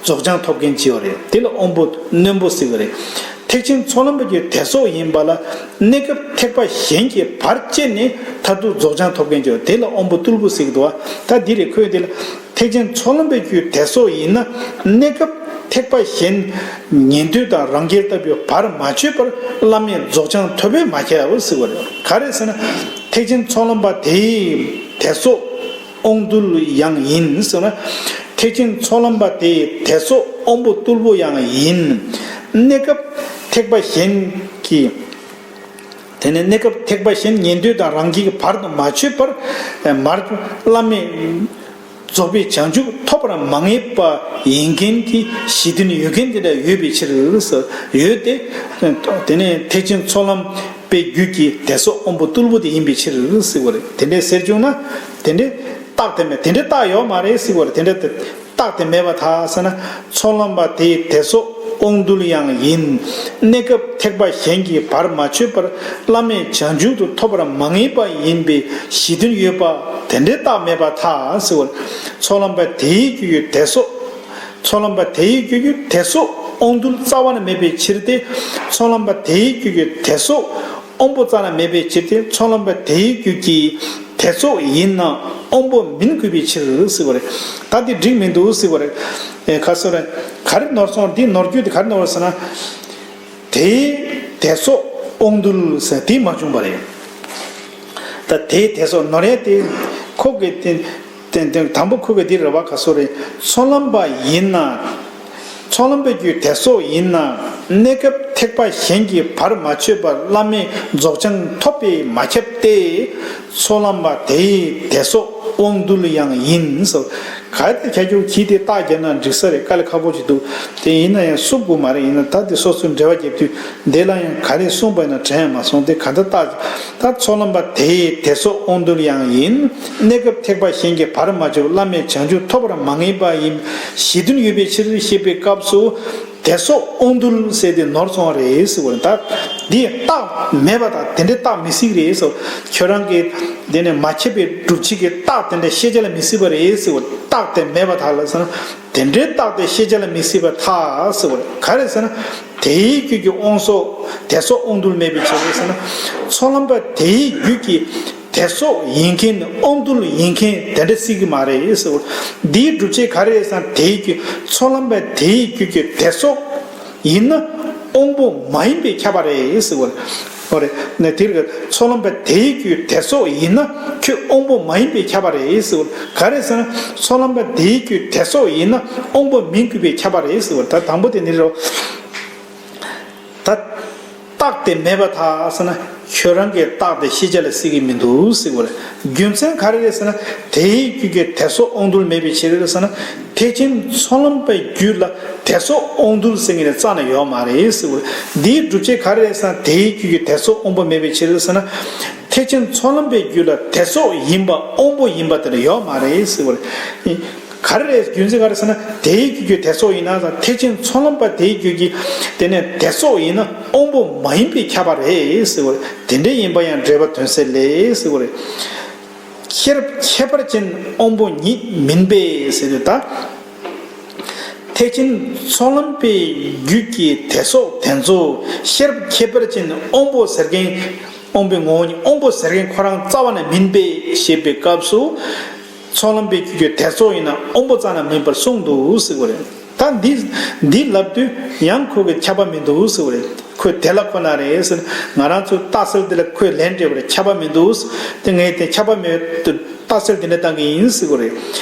རྫོགས་བྱང་ཐོབ་མཁན་ཅིག་ཡོད་རེད། དེ་ལ་དབང་པོ་རྣོན་པོ་ཟེར་གི་རེད། ཐེག་ཆེན་ཚོགས་ལམ་པ་གྱི་དད་སོགས་ཡིན་པ་ལ་གནས་སྐབས་ཐེག་པ་གཞན་གྱི་བར་བཅད་ནས་མཐར་ཐུག་རྫོགས་བྱང་ཐོབ་མཁན་ཅིག་ཡོད། དེ་ལ་དབང་པོ་རྟུལ་པོ་ཟེར་གི་འདུག་བ། ད་འདི་རེད། ཁོས་དེ་ལ་ཐེག་ཆེན་ཚོགས་ལམ་པའི་རྒྱུད་དད་སོགས་ཡིན་ན་གནས་སྐབས་ཐེག་པ་གཞན་ཉན་ཐོས་དང་རང་རྒྱལ་ལྟ་བུའི་བར་མ་ཆོད་པར་བླ་མེད་རྫོགས་བྱང་ཐོབ་པས་མ་ཁྱབ་ཟེར་བ་རེད། ག་རེ་ཟེར་ན་ཐེག་ཆེན་ཚོགས་ལམ་པ་དེའི་དད་སོགས་དབང་རྟུལ་ཡང་ཡིན་ཟེར་ན། ཐེག་ཆེན་ཚོགས་ལམ་པ་དེའི་དད་སོགས་དབང་པོ་རྟུལ་པོ་ཡང་ཡིན། གནས་སྐབས་ཐེག་པ་གཞན་གྱི། དེ་ནས་གནས་སྐབས་ཐེག་པ་གཞན་ཉན་ཐོས་དང་རང་རྒྱལ་གྱི་བར་དུ་མ་ཆོད་པར་མར་བླ་མེད་རྫོགས་པའི་བྱང་ཆུབ་ཐོབ་པར་མ་ངེས་པ་ཡིན་མཁན་གྱི་གཞི་མཐུན་ཡོད་མཁན་དེ་འདྲ་ཡོད་པའི་ཕྱིར་ཟེར། ཡོད་དེ། དེ་ནས་ཐེག་ཆེན་ཚོགས་ལམ་པའི་རྒྱུད་ཀྱི་དད་སོགས་དབང་པོ་རྟུལ་པོ་དེ་ཡིན་པའི་ཕྱིར་ཟེར་བ་རེད། དེ་འདྲའི་ཟེར་བྱུང་ན་དེ་འདྲའི་རྟགས་དེ་མེད། དེ་འདྲའི་རྟགས་ཡོད་མ་རེད་ཟེར་བ་རེད། དེ་འདྲ་དེ། རྟགས་དེ་མེད་པར་ཐལ་ཟེར་ན། ཚོགས་ལམ་པ་དེའི་དད་སོགས་དབང་རྟུལ་ཡང་ཡིན། གནས་སྐབས་ཐེག་པ་གཞན་གྱི་བར་མ་ཆོད་པར་བླ་མེད་བྱང་ཆུབ་ཏུ་ཐོབ་པར་མ་ངེས་པ་ཡིན་པའི་གཞི་མཐུན་ཡོད་པ་དེ་འདྲའི་རྟགས་མེད་པར་ཐལ་ཟེར་བ། ཚོགས་ལམ་པ་དེའི་རྒྱུད་ཀྱི་དད་སོགས། ཚོགས་ལམ་པ་དེའི་རྒྱུད་ཀྱི་དད་སོགས་དབང་རྟུལ་རྩ་བ་ནས་མེད་པའི་ཕྱིར་ཏེ། ཚོགས་ལམ་པ་དེའི་རྒྱུད་ཀྱི་དད་སོགས་དབང་པོ་རྩ་ནས་མེད་པའི་ཕྱིར་ཏེ། ཚོགས་ལམ་པ་དེའི་རྒྱུད་ཀྱི་དད་སོགས་ཡིན་ན་དབང་པོ་མིན་དགོས་པའི་ཕྱིར་ཟེར་བ་རེད། ད་འདི་འགྲིག་མི་འདུག་ཟེར་བ་རེད། ཨེ་ག་སོ་རེད། ག་རེ་ནོར་སོང་། འདི་ནོར་རྒྱུ་དེ་ག་རེ་ནོར་ཟེར་ན། དེའི་དད་སོགས་དབང་རྟུལ་ཟེར་དེ་མ་བྱུང་བ་རེད། ད་དེའི་དད་སོགས་ནོར་ཡས་དེ་ཁོ་གི་དེ། ཏན་ཏན་དང་པོ་ཁོ་གི་འདི་རེད་བ། ག་སོ་རེད། ཚོགས་ལམ་པ་ཡིན་ན། ཚོགས་ལམ་པའི་རྒྱུད་དད་སོགས་ཡིན་ན། གནས་སྐབས་ཐེག་པ་གཞན་གྱི་བར་མ་ཆོད་པར་བླ་མེད་རྫོགས་བྱང་ཐོབ་པས་མ་ཁྱབ་སྟེ། ཚོགས་ལམ་པ་དེའི་དད་སོགས་དབང་རྟུལ་ཡང་ཡིན་ཟེར། ག་རེ་ཁྱད་ཆོས་གྱིས་དེ་རྟགས་བརྒྱབ་ན་འགྲིག་ས་རེད། དཀའ་ལས་ཁག་པོ་ཅིག་འདུག་དེ་ཡིན་ན་ཡང་བསུབ་དགོས་མ་རེད། ཡིན་ན་ད་དེ་སོ་སོའི་འགྲེལ་པ་བརྒྱབ་དུས་འདི་ལ་ཡང་ག་རེ་གསུངས་པ་ཡིན་ན་དྲན་ཡང་མ་སོང་། དེ་ག་འདྲ་རྟགས། ད་ཚོགས་ལམ་པ་དེའི་དད་སོགས་དབང་རྟུལ་ཡང་ཡིན། གནས་སྐབས་ཐེག་པ་གཞན་གྱི་བར་མ་ཆོད་བླ་མེད་བྱང་ཆུབ་ཐོབ་པར་མ་ངེས་པ་ཡིན་གཞི་མཐུན་ཡོད་པའི་ཕྱིར་ཞེས་པའི་སྐབས་སུ། དད་སོགས་དབང་རྟུལ་ཟེར་དེ་ནོར་སོང་བ་རེད་ཟེར་བ་རེད། ད་འདི་རྟགས་མེད་པ་དང་དེ་འདྲའི་རྟགས་མི་སྲིད་རེད་ཟེར། ཁྱོད་རང་གིས་དེ་ནས་མ་ཁྱབ་པའི་སྒྲུབ་བྱེད་ཀྱི་རྟགས་དེ་འདྲ་ཤེས་བྱ་ལ་མི་སྲིད་པ་རེད་ཟེར་བ། རྟགས་དེ་མེད་པར་ཐལ་ཟེར་ན། དེ་འདྲའི་རྟགས་དེ་ཤེས་བྱ་ལ་མི་སྲིད་པར་ཐལ་ཟེར་བ་རེད། ག་རེ་ཟེར་ན། དེའི་རྒྱུད་ཀྱི་དབང་སོགས་དད་སོགས་དབང་རྟུལ་མེད་པའི་ཕྱིར་ཟེར་ན། ཚོགས་ལམ་པ་དེའི་རྒྱུད་ཀྱི་དད་སོགས་ཡིན་མཁན་དབང་རྟུལ་ཡིན་མཁན་དེ་འདྲ་སྲིད་ཀྱི་མ་རེད་ཟེར་བ། འདིའི་སྒྲུབ་བྱེད་ག་རེ་རེད་ཟེར་ན། དེའི་རྒྱུད། ཚོགས་ལམ་པ་དེའི་རྒྱུད་ཀྱི་དད་སོགས་ཡིན་ན་དབང་པོ་མ་ཡིན་པས་ཁྱབ་པ་རེད་ཟེར་བ། འོ་རེད། ནས་དེར་ཚོགས་ལམ་པ་དེའི་རྒྱུད་དད་སོགས་ཡིན་ན་ཁྱོད་དབང་པོ་མ་ཡིན་པས་ཁྱབ་པ་རེད་ཟེར་བ། ག་རེ་ཟེར་ན། ཚོགས་ལམ་པ་དེའི་རྒྱུད་དད་སོགས་ཡིན་ན་དབང་པོ་མིན་དགོས་པས་ཁྱབ་པ་རེད་ཟེར་བ། ད་དང་པོ་དེ་ནི་རོ། ད་རྟགས་དེ་མེད་པར་ཐལ་ཟེར་ན། ཁྱོད་རང་གི་རྟགས་དེ་ཤེས་བྱ་ལ་སྲིད་ཀྱི་མི་འདུག་ཟེར་བ་རེད། རྒྱུ་མཚན་ག་རེ་རེད་ཟེར་ན། དེའི་རྒྱུད་ཀྱི་དད་སོགས་དབང་རྟུལ་མེད་པའི་ཕྱིར་ཟེར་ན། ཐེག་ཆེན་ཚོགས་ལམ་པའི་རྒྱུད་ལ་དད་སོགས་དབང་རྟུལ་ཟེར་མཁན་རྩ་ནས་ཡོད་མ་རེད་ཟེར་བ་རེད། འདིའི་སྒྲུབ་བྱེད་ག་རེ་རེད་ཟེར་ན། དེའི་རྒྱུད་ཀྱི་དད་སོགས་དབང་པོ་མེད་པའི་ཕྱིར་ཟེར་ན། ཐེག་ཆེན་ཚོགས་ལམ་པའི་རྒྱུད་ལ་དད་སོགས་ཡིན་པ་དབང་པོ་ཡིན་པ་དེ་འདྲ་ཡོད་མ་རེད་ཟེར་བ་རེད། ག་རེ་རེད། རྒྱུ་མཚན་ག་རེ་ཟེར་ན། དེའི་རྒྱུད་ཀྱི་དད་སོགས་ཡིན་ན་ཟེར། ཐེག་ཆེན་ཚོགས་ལམ་པ་དེའི་རྒྱུད་ཀྱི་དེ་ནས་དད་སོགས་ཡིན་ན་དབང་པོ་མ་ཡིན་པས་ཁྱབ་པ་རེད་ཟེར་བ་རེད། དེ་འདྲ་ཡིན་པ་ཡང་འགྲེལ་པ་དོན་གསལ་ལས་ཟེར་བ་རེད། ཤེས་རབ་ཁྱད་པར་ཅན་དབང་པོ་ཉིད་མིན་པས་ཟེར་དུས་ད། ཐེག་ཆེན་ཚོགས་ལམ་པའི་རྒྱུད་ཀྱི་དད་སོགས་དེ་ཚོ་ཤེས་རབ་ཁྱད་པར་ཅན་དབང་པོ་ཟེར་མཁན། དབང་པོའི་ངོ་བོ་ཉིད། དབང་པོ་ཟེར་མཁན་ཁོ་རང་རྩ་བ་ནས་མིན་པས་ཞེས་པའི་སྐབས་སུ། ཚོགས་ལམ་པའི་རྒྱུད་ཀྱི་དད་སོགས་ཡིན་ན་དབང་པོ་རྩ་ནས་མིན་པར་གསུངས་འདུག་ཟེར་བ་རེད། ད་འདི་འདི་ལབ་དུས་ཡང་ཁོ་གི་ཁྱབ་པ་མི་འདུག་ཟེར་བ་རེད། ཁོས་དེ་ལ་ཁོ་ན་རེད་ཟེར། ང་རང་ཚོའི་རྟགས་གསལ་འདི་ལ་ཁོས་ལན་སྤྲད་པ་རེད། ཁྱབ་པ་མི་འདུག་དེ་ངས་དེ་ཁྱབ་པ་མེད་དུ་རྟགས་གསལ་འདི་འདྲ་བཏང་གི་ཡིན་ཟེར་བ་རེད།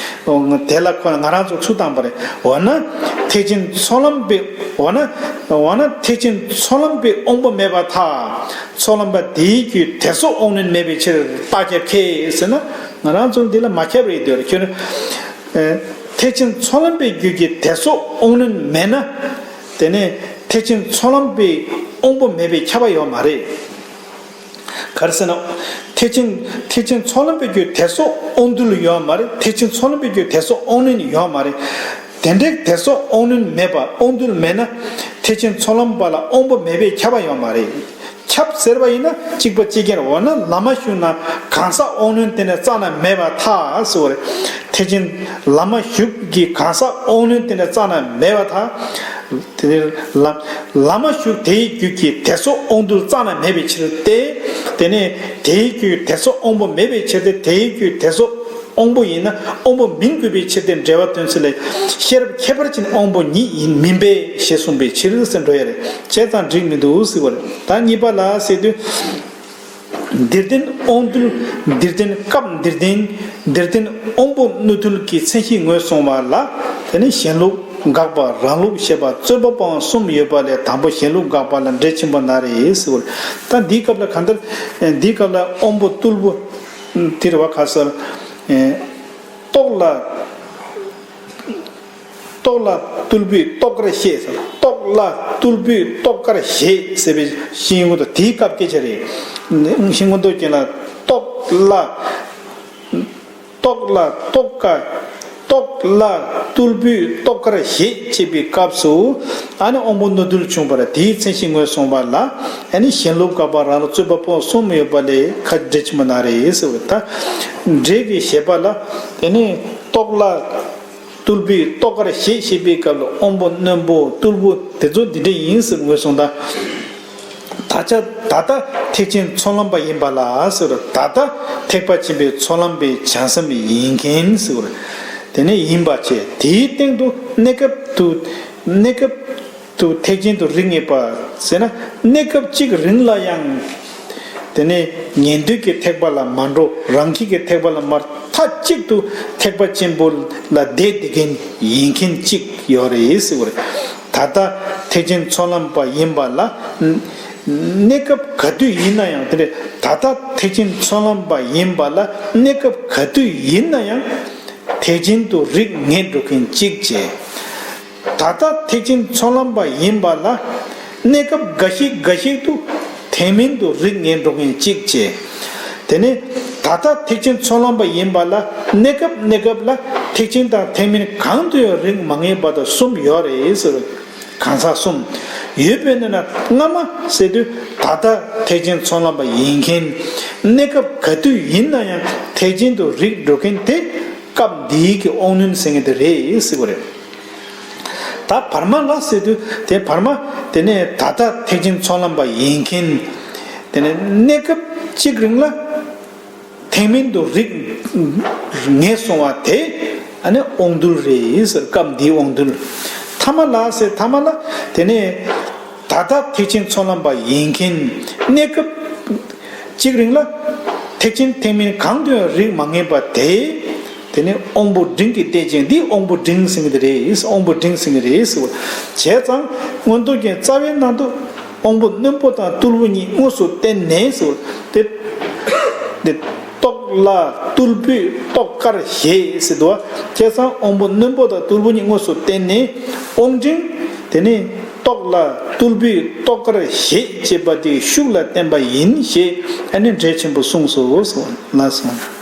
འོ་ང་དེ་ལ་ཁོ་ན་ང་རང་ཚོ་ཚུར་བཏང་པ་རེད། འོ་ན་ཐེག་ཆེན་ཚོགས་ལམ་པའི། འོ་ན་འོ་ན་ཐེག་ཆེན་ཚོགས་ལམ་པའི་དབང་པོ་མེད་པར་ཐལ། ཚོགས་ལམ་པ་དེའི་རྒྱུད་དད་སོགས་དབང་རྣོན་མེད་པའི་ཕྱིར་རྟགས་ཁྱབ་ཁས་ཟེར་ན། ང་རང་ཚོ་འདི་ལ་མ་ཁྱབ་རེད་འདོད་རེད། ཁྱོད་ཨེ་ཐེག་ཆེན་ཚོགས་ལམ་པའི་རྒྱུད་ཀྱི་དད་སོགས་དབང་རྣོན་མེད་ན། དེ་ནས་ཐེག་ཆེན་ཚོགས་ལམ་པའི་དབང་པོ་མེད་པའི་ཁྱབ་པ་ཡོད་མ་རེད། ག་ ག་རེ་ཟེར་ན། ཐེག་ཆེན་ཐེག་ཆེན་ཚོགས་ལམ་པའི་རྒྱུད་དད་སོགས་དབང་རྟུལ་ཡོད་མ་རེད། ཐེག་ཆེན་ཚོགས་ལམ་པའི་རྒྱུད་དད་སོགས་དབང་རྣོན་ཡོད་མ་རེད། དེ་འདྲའི་དད་སོགས་དབང་རྣོན་མེད་པ་དབང་རྟུལ་མེད་ན། ཐེག་ཆེན་ཚོགས་ལམ་པ་ལ་དབང་པོ་མེད་པས་ཁྱབ་པ་ཡོད་མ་རེད། ཁྱབ་ཟེར་བ་ཡིན་ན་གཅིག་པ་གཅིག་རྐྱང་རེད། འོ་ན་ལམ་མ་ཞུགས་ན་གང་ཟག་དབང་རྣོན་དེ་ནས་རྩ་ནས་མེད་པར་ཐལ་ཟེར་བ་རེད། ཐེག་ཆེན་ལམ་མ་ཞུགས་ཀྱི་གང་ཟག་དབང་རྣོན་དེ་ནས་རྩ་ནས་མེད་པར་ཐལ། དེ་ལ་ལམ་མ་ཞུགས་དེའི་རྒྱུད་ཀྱི་དད་སོགས་དབང་རྟུལ་རྩ་ནས་མེད་པའི་ཕྱིར་ཏེ། དེ་ནས་དེའི་རྒྱུད་དད་སོགས་དབང་པོ་མེད་པའི་ཕྱིར་ཏེ། དེའི་རྒྱུད་དད་སོགས་དབང་པོ་ཡིན་ན་དབང་པོ་མིན་དགོས་པའི་ཕྱིར་ཏེ། འགྲེལ་པ་སྟོན་ཚུལ་ལས། ཤེས་རབ་ཁྱད་པར་ཅན་དབང་པོ་ཉིད་ཡིན་མིན་པས་ཞེས་གསུངས་པའི་ཕྱིར་ཟེར་འགྲོ་ཡ་རེད། བྱས་ཙང་འགྲིག་མི་འདུག་ཟེར་བ་རེད། ད་གཉིས་པ་ལ་ཟེར་དུས། འདིར་བསྟན་དབང་རྟུལ། འདིར་བསྟན་སྐབས་འདིར་བསྟན། འདིར་བསྟན་དབང་པོ་རྣོ་རྟུལ་གྱི་མཚན་གཞི་ངོས་བཟུང་བ་ལ། དེ་ནི་གཞན་ལུགས་དགག་པ་རང་ལུགས་བཤད་པ་རྩོད་པ་སྤོང་བ་གསུམ་ཡོད་པ་ལས་དང་པོ་གཞན་ལུགས་དགག་པ་ལ་འགྲེལ་ཆེན་པོ་ན་རེ་ཟེར་བ་རེད། ད་འདིའི་སྐབས་ལ་གང་ལྟར་འདིའི་སྐབས་ལ་དབང་པོ་རྟུལ་པོ་དེ་རེད་བ། ཁ་གསལ། རྟོག་ལ། རྟོག་ལ་རྟུལ་པོས་རྟོགས་དཀར་ཤེས་ཟེར། རྟོག་ལ་རྟུལ་པོས་རྟོགས་དཀར་ཞེས་ཟེར་བའི་ཤིང་མངོན་རྟོགས་དེའི་སྐབས་སྐད་ཆ་རེད། ཤིང་མངོན་རྟོགས་ཅན་ལ་རྟོག་ལ། རྟོག་ལ་རྟོག་དཀར། རྟོག་ལ་རྟུལ་པོས་རྟོགས་དཀར་ཞེས་བྱེད་པའི་སྐབས་སུ། ཨ་ནི་དབང་པོ་རྣོ་རྟུལ་བྱུང་བར་དེའི་མཚན་གཞི་ངོས་བཟུང་བ་ལ། ཨ་ནི་གཞན་ལུགས་དགག་པ་རང་ལུགས་རྩོད་པ་སྤོང་བ་གསུམ་ཡོད་པ་ལས་ཁ་འགྲེལ་ཆེན་པོ་ན་རེ་ཟེར་བ་ད། འགྲེལ་གྱི་བཞེད་པ་ལ། དེ་ནི་རྟོག་ལ། རྟུལ་པོས་རྟོགས་དཀར་ཞེས་བཤད་པའི་སྐབས་ལ་དབང་པོ་རྣོན་པོ་རྟུལ་པོ་དེ་ཚོ་འདི་འདྲ་ཡིན་ཟེར་ངོས་བཟུང་དང་། ད་ཆ་ད་ལྟ་ཐེག་ཆེན་ཚོགས་ལམ་པ་ཡིན་པ་ལ་ཟེར། ད་ལྟ་ཐེག་པ་ཆེན་པོའི་ཚོགས་ལམ་པའི་བྱང་སེམས་ཡིན་མཁན་ཟེར། དེ་ནས་ཡིན་པ་བྱས་དེའི་སྟེང་དུ་གནས་སྐབས་དུ་གནས་སྐབས། དུ་ཐེག་ཆེན་དུ་རིགས་ངེས་པ་ཟེར་ན། གནས་སྐབས་གཅིག་རིང་ལ་ཡང་། དེ་ནས་ཉན་ཐོས་ཀྱི་ཐེག་པ་ལ་མ་འགྲོ། རང་རྒྱུད་ཀྱི་ཐེག་པ་ལ་མར་མཐའ་གཅིག་ཏུ་ཐེག་པ་ཆེན་པོ་ལ་བསྡད་བསྡད་མཁན་ཡིན་མཁན་གཅིག་ཡོད་རེད་ཟེར་བ་རེད། ད་ལྟ་ཐེག་ཆེན་ཚོགས་ལམ་པ་ཡིན་པ་ལ། གནས་སྐབས་ག་དུས་ཡིན་ན་ཡང་། དེ་རེད། ད་ལྟ་ཐེག་ཆེན་ཚོགས་ལམ་པ་ཡིན་པ་ལ་གནས་སྐབས་ག་དུས་ཡིན་ན་ཡང་། ཐེག་ཆེན་དུ་རིགས་ངེས་འགྲོ་མཁན་གཅིག་བྱས། ད་ལྟ་ཐེག་ཆེན་ཚོགས་ལམ་པ་ཡིན་པ་ལ། གནས་སྐབས་འགའ་ཞིག་འགའ་ཞིག་ཏུ་ཐེག་དམན་དུ་རིགས་ངེས་འགྲོ་མཁན་གཅིག་བྱས། དེ་ནས་ད་ལྟ་ཐེག་ཆེན་ཚོགས་ལམ་པ་ཡིན་པ་ལ་གནས་སྐབས་གནས་སྐབས་ལ་ཐེག་ཆེན་དང་ཐེག་དམན་གང་དུ་ཡང་རིགས་མ་ངེས་པ་དང་གསུམ་ཡོད་རེད་ཟེར། གང་ཟག་གསུམ་ཡོད་པའི་ནང་ན་སྔ་མ་ཟེར་དུས་ད་ལྟ་ཐེག་ཆེན་ཚོགས་ལམ་པ་ཡིན་མཁན། གནས་སྐབས་ག་དུས་ཡིན་ན་ཡང་ཐེག་ཆེན་དུ་རིགས་འགྲོ་མཁན་དེ་སྐབས་འདིའི་གི་དབང་རྣོན་ཟེར་མཁན་དེ་རེད་ཟེར་བ་རེད། ད་བར་མ་ལ་ཟེར་དུས་དེ་བར་མ་དེ་ནས་ད་ལྟ་ཐེག་ཆེན་ཚོགས་ལམ་པ་ཡིན་མཁན། དེ་ནས་གནས་སྐབས་གཅིག་རིང་ལ་ཐེག་དམན་དུ་རིགས་ངེས་སོང་བ་དེ་ཨ་ནི་དབང་རྟུལ་རེད་ཟེར། སྐབས་འདིའི་དབང་རྟུལ། ཐ་མ་ལ་ཟེར། ཐ་མ་ལ་དེ་ནས་ད་ལྟ་ཐེག་ཆེན་ཚོགས་ལམ་པ་ཡིན་མཁན་གནས་སྐབས་གཅིག་རིང་ལ་ཐེག་ཆེན་ཐེག་དམན་གང་དུ་ཡང་རིགས་མ་ངེས་པ་དེ། དེ་ནི་དབང་པོ་འབྲིང་གིས་བསྟན་ཅིང་། འདི་དབང་པོ་འབྲིང་ཟེར་གྱི་རེད། དབང་པོ་འབྲིང་ཟེར་གྱི་རེད་ཟེར་བ། བྱས་ཙང་མངོན་རྟོགས་རྒྱན་རྩ་བའི་ནང་དུ་དབང་པོ་རྣོན་པོ་དང་རྟུལ་པོ་གཉིས་དངོས་སུ་བསྟན་ནས་ཟེར་བ། དེ་དེ་རྟོག་ལ་རྟུལ་པོས་རྟོགས་དཀར་ཞེས་ཟེར་འདུག་བ། བྱས་ཙང་དབང་པོ་རྣོན་པོ་དང་རྟུལ་པོ་གཉིས་དངོས་སུ་བསྟན་ནས། དབང་འབྲིང་དེ་ནི་རྟོག་ལ་རྟུལ་པོས་རྟོགས་དཀར་ཞེས་བྱེད་པ་དེའི་ཤུགས་ལ་བསྟན་པ་ཡིན་ཞེས་ཨ་ནི་འགྲེལ་ཆེན་པོ་གསུངས་སོ། ལགས་སོ།